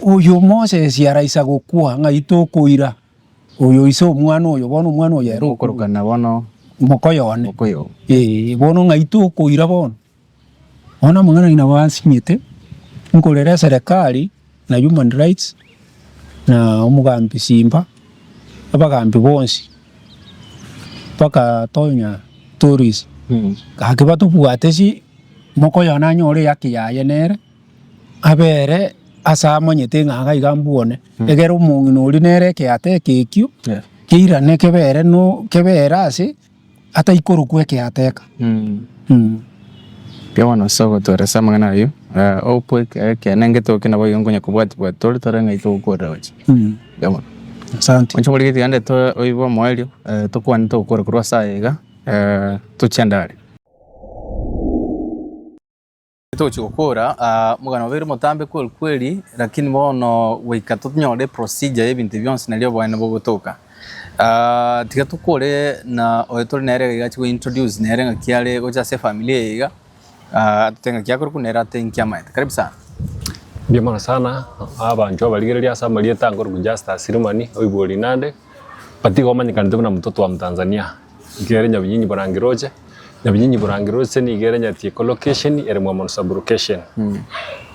oyo Moses araisa gokwa ng'ai tokoira oyo ise omwana oyo bono omwana oyo ere okure, Okorokana bono mokoyo one, mokoyo. eh, bono ng'ai tokoira bono? Bono amang'ana ayio nabo ansinyete, nkorera eserekari na human rights na omogambi Simba, abagambi bonsi mpaka Tonya Tories, gaki batobwate si mokoyo nanyore ehaki yaye nere, abere ase amanyete ng'a iga iga mbwone, egere omong'ina oria nere ekeate eke ekio, keirane kebere no kebere ase. ataikorokwa ekeateka. Mbuya bono ase ogotoeresa amang'ana ayio, oboe ekeene ngetoke nabo igo nkonya kobwatia bwatia tore tore ng'ai togokorera gochia. Mbuya mono. Asante. Inche omoriketi naende toe oigwe omoerio, tokwane togokora korwa ase aya iga, tochiende are. Togochia gokora omogano obeire omotambe kweli kweli lakini bono goika tonyore eprocedure ya ebinto ebi bionsi nario oboene bogotoka. Tiga tokore na oyo tore nere iga achie go introduce nere ng'aki are gocha ase efamiri eye iga, atotebie ng'aki akorokwa nere atotebie nki amaete. Karibu sana. Mbuya mono sana, abanchwa abarigereria ase amarieta nkorokwa Justus Rimani, oibori nande, but igo omanyekanete buna mtoto wa Mtanzania. Nigo ere Nyabinyinyi Borangi-Roche, Nyabinyinyi Borangi-Roche nigo ere Nyatieko location ere Mwamono sub-location.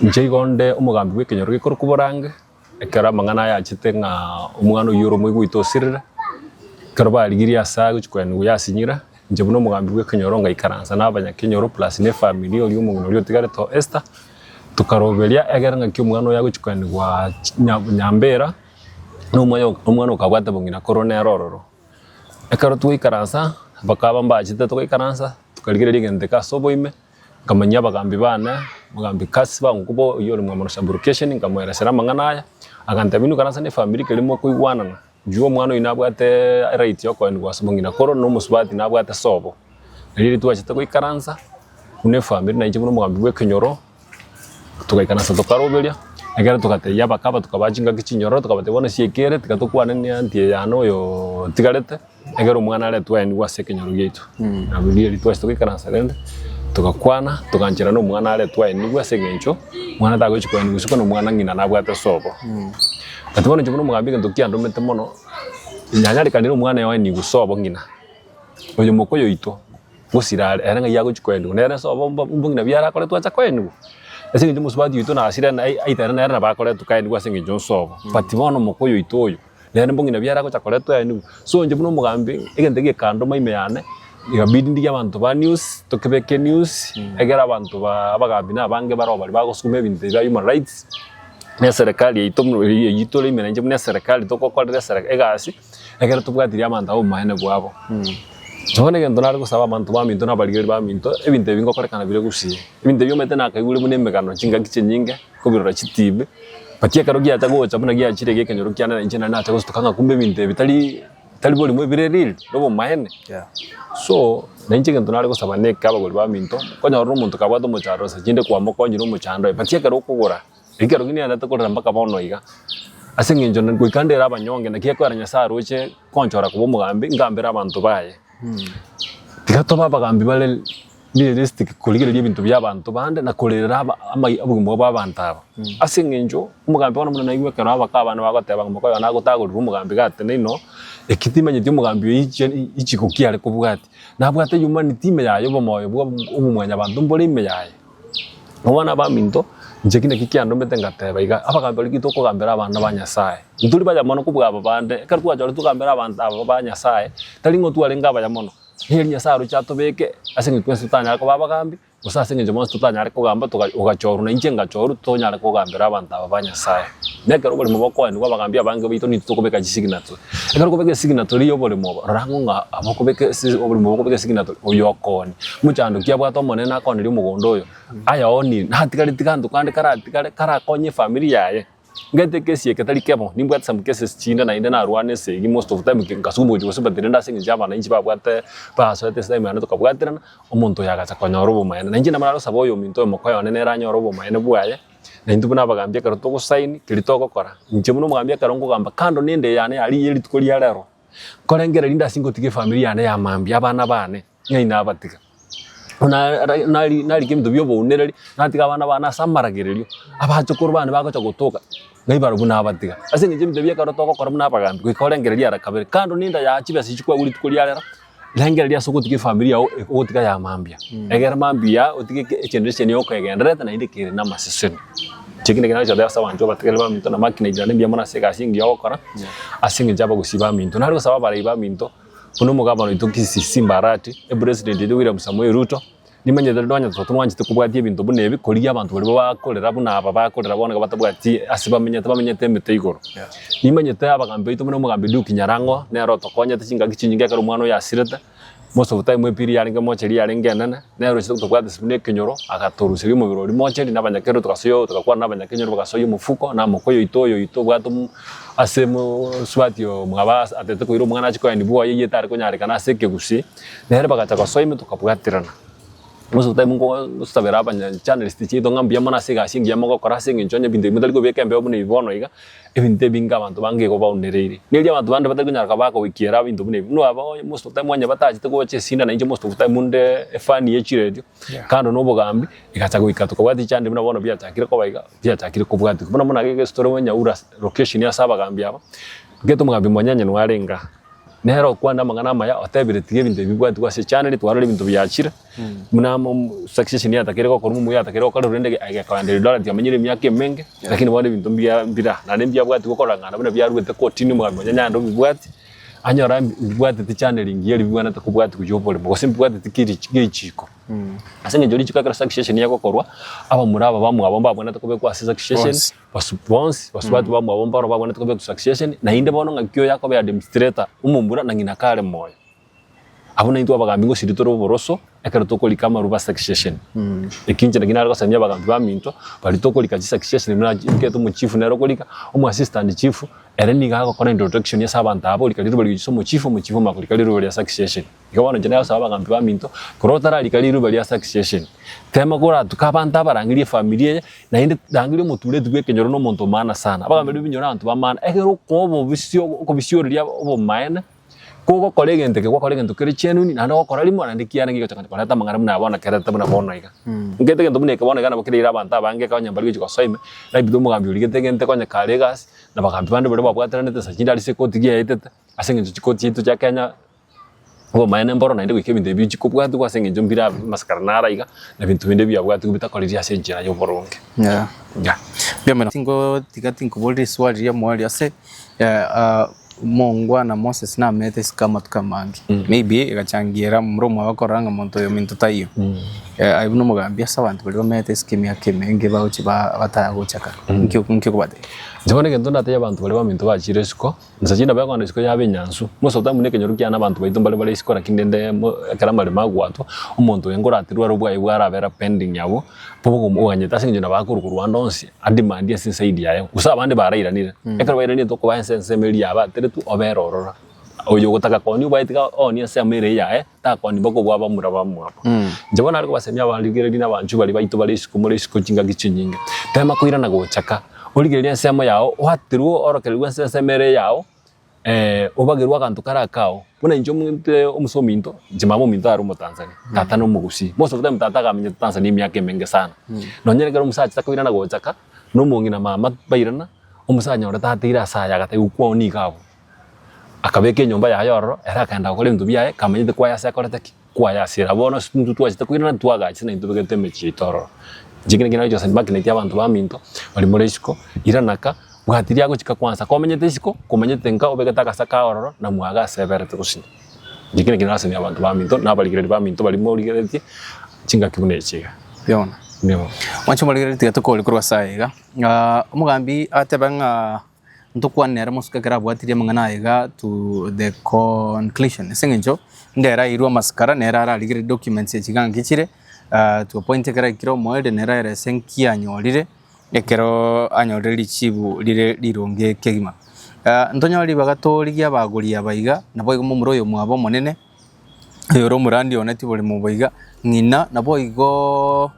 Inche igo onde omogambi bw'ekenyoro gekorokwa Borange, ekero amang'ana aya achete ng'a omwana oyio ore omoigwa oito osirire, ekero barigirie ase agochia koenigwa yasinyire, inche buna omogambi bw'ekenyoro ngaikaransa na abanyakenyoro plus na efamiri oria omong'ina oria otigarete o Esther, tokaroberia egere ng'aki omwana oyo agochia koenigwa Nyambera, na omwana okabwate bong'ina korwa nere ororo. Ekero twaikaransa, bakaba mbachete togaikaransa, tokarigereria egento eke ase oboime, nkamanyia abagambi bane. Omogambi Kasiba Nkubo oyio ore mwa sub location nkamoeresera amang'ana aya, agantebia inwe ikaransa na efamiri keria mokoigwanana, juu omwana oyio nabwate right ya okoenigwa ase omong'ina koro na omosubati nabwate sobo. Riria twachete goikaransa buna efamiri na inche buna omogambi bwa ekenyoro, Togaikaransa tokaroberia, ekero togatebia abakaba tukabaa chingaki chinyororo tokabatebia bono ase eke tiga tokwane ne aunty eye yane oyooo otigarete, ekero omwana aretwe aenigwe ase ekenyoro giaito. Nabo riria riria twachete goikaransa rende, togakwana togancherana omwana aretwe aenigwe ase eng'encho, omwana tagochi koenigwa isiko na omwana ng'ina nabwate sobo. But bono inche buna omogambi egento kiandomete mono, nyanyarekanire omwana oyo aenigwe sobo ng'ina, oyo mokoyo oito. Gosira are, ere ng'ai agochia koenigwa? Nere ase obo mbo mbong'ina biara akoretwe acha koenigwa? Ase eng'encho omosubati oito nasire na aita ere nere nabo akoretwe kaenigwe ase eng'encho nse obo. But bono omokoyo oito oyo, nere mbong'ina biara agocha koretwa aenigwe. So inche buna omogambi, egento gekandoma ime yane, ikabidi ndigie abanto ba news, tokebeke news, ekero abanto ba abagambi na abange baroo baria bagosukuma ebinto ebi bia human rights, na eserekari yaito buna eywo tore ime nainche buna eserekari togokorera esere egasi. Ekero tobwatirie abanto aba obomaene bwabo. Bono egento nare gosaba abanto baminto na abarigeri baminto, ebinto ebi ngokorekana bire gusii. Ebinto ebi omanyete nakaigure buna emegano chingaki chinyinge, kobirora chitibi, but ekero giacha gocha buna giachire iga ekenyoro kiane na inche nari nacha gosuka ng'a kumbe ebinto ebi tari tari borimo ebire real, na obomaene. So, na inche egento nare gosaba neke abagori baminto, okonyora omonto kabwate omochando ase chinde kwamokonyire omochando oye, but ekero okogora. Ekero nigendererete korera mpaka bono iga, ase eng'encho goika ndere abanyonge, naki ekwera Nyasae aroche konchora koba omogambi, ngambere abanto baye. Tiga tobe abagambi bare realistic korigereria ebinto bia abanto bande na korerera aba amai obogima bwa abanto aba. Ase eng'encho omogambi bono buna naigwe ekero abaka abande bagoteba ng'a moka oyo nagotagorerwa omogambi gateneine oo, eki timanyeti omogambi oyo iche ichiko ki are kobwatia. Nabwate humanity ime yaye obomoyo bwa obomwanyabanto mbore ime yaye. Abana baminto, inche ki naki kiandomete ngateba iga, abagambi baria ki tokogambera abana ba Nyasae? Ntori baya mono kobua aba bande, ekero twachorire togambere abanto aba ba Nyasae, tari ng'o twarenge abaya mono, neri Nyasae aroche atobeke ase eng'encho twensi totanyare koba abagambi, gose ase eng'encho bonsi totanyare kogamba toga ogachorwa na inche ngachorwa tonyare kogambera abanto aba ba Nyasae. Na ekero oboremo bokoenigwa abagambi abange baito nintwe tokobeka chisignatory. Ekero okobeka esignatory ya oboremo obo, rora ang'o ng'a aba okobeka ase oboremo obo okobeka esignatory, oyo okoonia. Omochando ki abwate omonene akooneria omogondo oyo, ayaoonie, natigareti ganto kande karatigare karakonye efamiri yaye. Ngete ekesi eke tari kebo, nimbwate some cases chinde naende narwana esegi most of time nkasukuma gochia gose but rende ase eng'encho ya abananchi babwate basoete ase time yane tokabwaterana, omonto oyo agacha konyora obomaene. Na inche nabo narosaba oyominto oyo mokoyo one nere anyore obomaene bwaye. Na intwe buna abagambi ekero togosaini, keria togokora, inche buna omogambi ekero nkogamba kando nende eyane aria ye rituko ria rero, nkorengereria rinde ase ngotiga efamiri yane ya mambia, abana bane, ng'ai nabatiga. Buna nari nari narika ebinto bia obounereri, natiga abana bane ase amaragererio, abachokoro bane bagocha gotoka, ng'ai barobwo nabatiga. Ase eng'encho ebinto ebi ekero togokora buna abagambi, goika orengereria ara kabere, kando nende yaa chibesa echio kwagwa rituko ria rero, Rengereria ase ogotiga efamiri yao ogotiga ya mambia, egere mambia otige eke egeneration okoegendererete naende kere na amaseseni. Inche ekio nakio nagocha ase abanto abatigari baminto na Mark na Ijana mbuya mono ase egasi engiya ogokora, ase eng'encho abagusii baminto. Nare gosaba abarai baminto, buna omogabana oito Kisii Simba Arati, epresident oito William Samoei Ruto, Nimanyete rende onye totwanchete kobwatia ebinto buna ebi, korigia abanto baria bakorera buna aba bakorera bono iga batabwati ase bamenyete, bamenyete emete igoro. Nimanyete abagambi baito buna omogambi Duke Nyarang'o, nere otokonyete chingaki chinyinge ekero omwana oyo asirete, most of the time epiri yarenge mocheri yarenge enene, nere ochete gotobwatisia buna ekenyoro, agatoruseria omobere oria mocheri na abanyakenyoro togasoyia togakwana na abanyakenyoro bagasoyia omofuko, na mokoyo oito oyo oito obwate omo ase mosubati omwabo atete koira omwana achie koenia bwoye eyio etare konyarekana ase ekegusii. Nere bagacha gosoa ime tokabwaterana. Most of the time nkosabera abanya journalist chiaito ng'a mbuya mono ase egasi engiya mogokora ase eng'encho onye ebinto ebi motari kobeka embeo buna ebi bono iga, ebinto ebinge abanto bange igo baunereire. Neri abanto bande batari konyara koba bakogokiera ebinto buna ebi. Buna aba most of the time onye batachete gocha esinda nainche most of the time nde efani ye chiredio, kando na obogambi, egacha goika tokabwata chichande buna bono biachakire koba iga, biachakire kobwatigwa. Buna buna iga estory ya Nyaura location ase abagambi aba, gete omogambi Monyenye nwarenge aa. Nere okwana amang'ana amaya, otebire tiga ebinto ebi bibwatigwe ase echaneli, twarora ebinto biachire, buna amo succession yatakeire gokorwa omuya yatakeire gokorwa rende egekoenda Eldoret yamenyire emiaka emenge, lakini bono ebinto mbia mbira, naende mbiabwatigwe koreng'ana buna biaruete kotini omogambi onye naende obibwati, anyora mbibwateti channel engiya eria bibwenerete kobwatigwa ya oboremo, gose mbibwateti keri richiko. Ase eng'encho richiko ekero succession egokorwa, abamura aba bamwabo mbabwenerete kobekwa ase succession. Bonsi. Basu bonsi basubati bamwabo mbaro babwenerete kobekwa succession, naende bono ng'aki oyo akoba administrator omombura na ng'ina kare moyo. Abwo naintwe abagambi ngosiri tore oboroso ekero tokorika amaruba ase succession. Eki inche naki nare gosemia abagambi baminto, baria tokorika chisuccession buna nkete omochifu nere okorika, omo assistant chief, ere nigo agokora introduction ase abanto aba orika riruba riria ase omochifu, omochifu omanya korika riruba ria succession. Igo bono inche nagosaba abagambi baminto, korwa otararika riruba ria succession, tema koratuka abanto abarangerie efamiri eye, naende rangeria omotureti bwa ekenyoro na omonto o maana sana. Abagambi baria ebinyoro abanto ba maana, ekero okoa obobisi okobisioreria obomaene, Kogokora egento eke gwakora egento kere chienuni, naende ogokora rimo naende kiarenge gocha konya koreta amang'ana buna aya bono kerete buna bono iga. Nkete egento buna eke bono iga nabo kereire abanto abange konya mbari gochi gosoa ime, naebide omogambi origete egento konya kare egasi, na bagambi bande baria babwateranete nsa chinde aria ase ekoti giaetete, ase eng'encho chikoti chiaito chia Kenya, obomaene mboro naende goika ebinto ebi bichi kobwatiwa ase eng'encho mbire abe amasakara naro iga, na ebinto binde biabwatiwa bitakoriri ase enchera ya oboronge. Yeah. Yeah. Mbuya mono. Tingo tiga tinkoboria riswali ria omoerio ase Omongwana Moses namete isiko amatuko amange, maybe egachangiera momura omwabo akorora ng'a monto oyo ominto taiyo. Aye buna omogambi ase abanto baria bamenyete isiko emiaka emenge bagochia ba bataya gochaka, nki nki okobatebia? Inche bono egento ndatebie abanto baria baminto bachire isiko, inse chinde nabo ekogenda isiko yaba enyansu, most of the time buna ekenyoro kiane abanto baito mbare bare isiko lakini rende mo ekero amaremo agwatwa, omonto oyo nkoraterwe aro bwaye bwarabera pending abwo, bobe oganyete ase eng'encho nabo akorwa korwa ande onsi. Ademand ase eside yaye, gose abande barairanire, ekero bairanire tokobaa ense ensemo eria yabateretwe obere ororo. Oyo ogotaka koonia obwaye tiga oonie ensemo ere eyaye, takoonia mpaka obwo abamura bamwabo. Inche bono nare kobasemia abarigereria na abanchwa baria baito bare isiko more isiko chingaki chinyinge, tema koirana gochaka, origererie ensemo yago oaterwe orokererwe ase ensemo ere eyao. obagerwe aganto kare akao, buna inche omonto omose ominto, inche mama ominto are omotanzania, tata na omogusii, most of the time tata agamenyete Tanzania emiaka emenge sana. Nonye ekero omosacha takoirana gocha ka, na omong'ina mama bairana, omosacha ore tateire ase aye agateba kwao nigo abwo. Akabeka enyomba yaye ororo, ere akaenda gokora ebinto biaye, kamanyete kwaye ase akorete ki? Kwaye ase ere. Bono ase intwe twachete koirana twagachete naintwe tobegete emechie yaito ororo. Inche ekero nagochia gose magnet abanto baminto, baria more isiko, irana ka, bwati riria agochika kwansa komenyete isiko, komanyete nka obegete agasa kao ororo, na mwaga ase eberete gosinya. Inche ekero nasemia abanto baminto, na abarigereria baminto baria morigereretie, chingaki buna echi iga. Bono. Mbuya. Mwanche omorigereria tiga tokore korwa ase aya iga, omogambi atebe ng'a. Ntokwane nere mosuke ekero abwatirie amang'ana aya iga to the conclusion ase eng'encho ndere airwe amasikara nere ararigererie documents echi iga ngaki chire to a point ekero aikire omoerio nere aerese nki anyorire ekero anyorire richibu rire rironge kegima. Ntonyore ribaga torigie abagori aba iga naboigo momura oyomwabo omonene. Oyore omorandi one tibori moboiga, ng'ina naboigo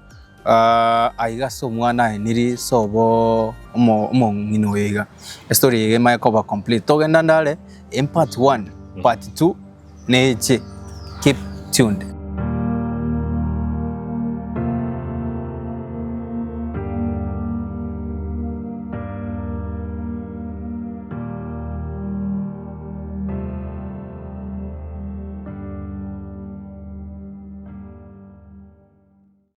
aiga ase omwana aeniri sobo omo omong'ina oyo iga. Estory eye emanye koba complete. Togenda ande are, in part one, part two neche. Keep tuned.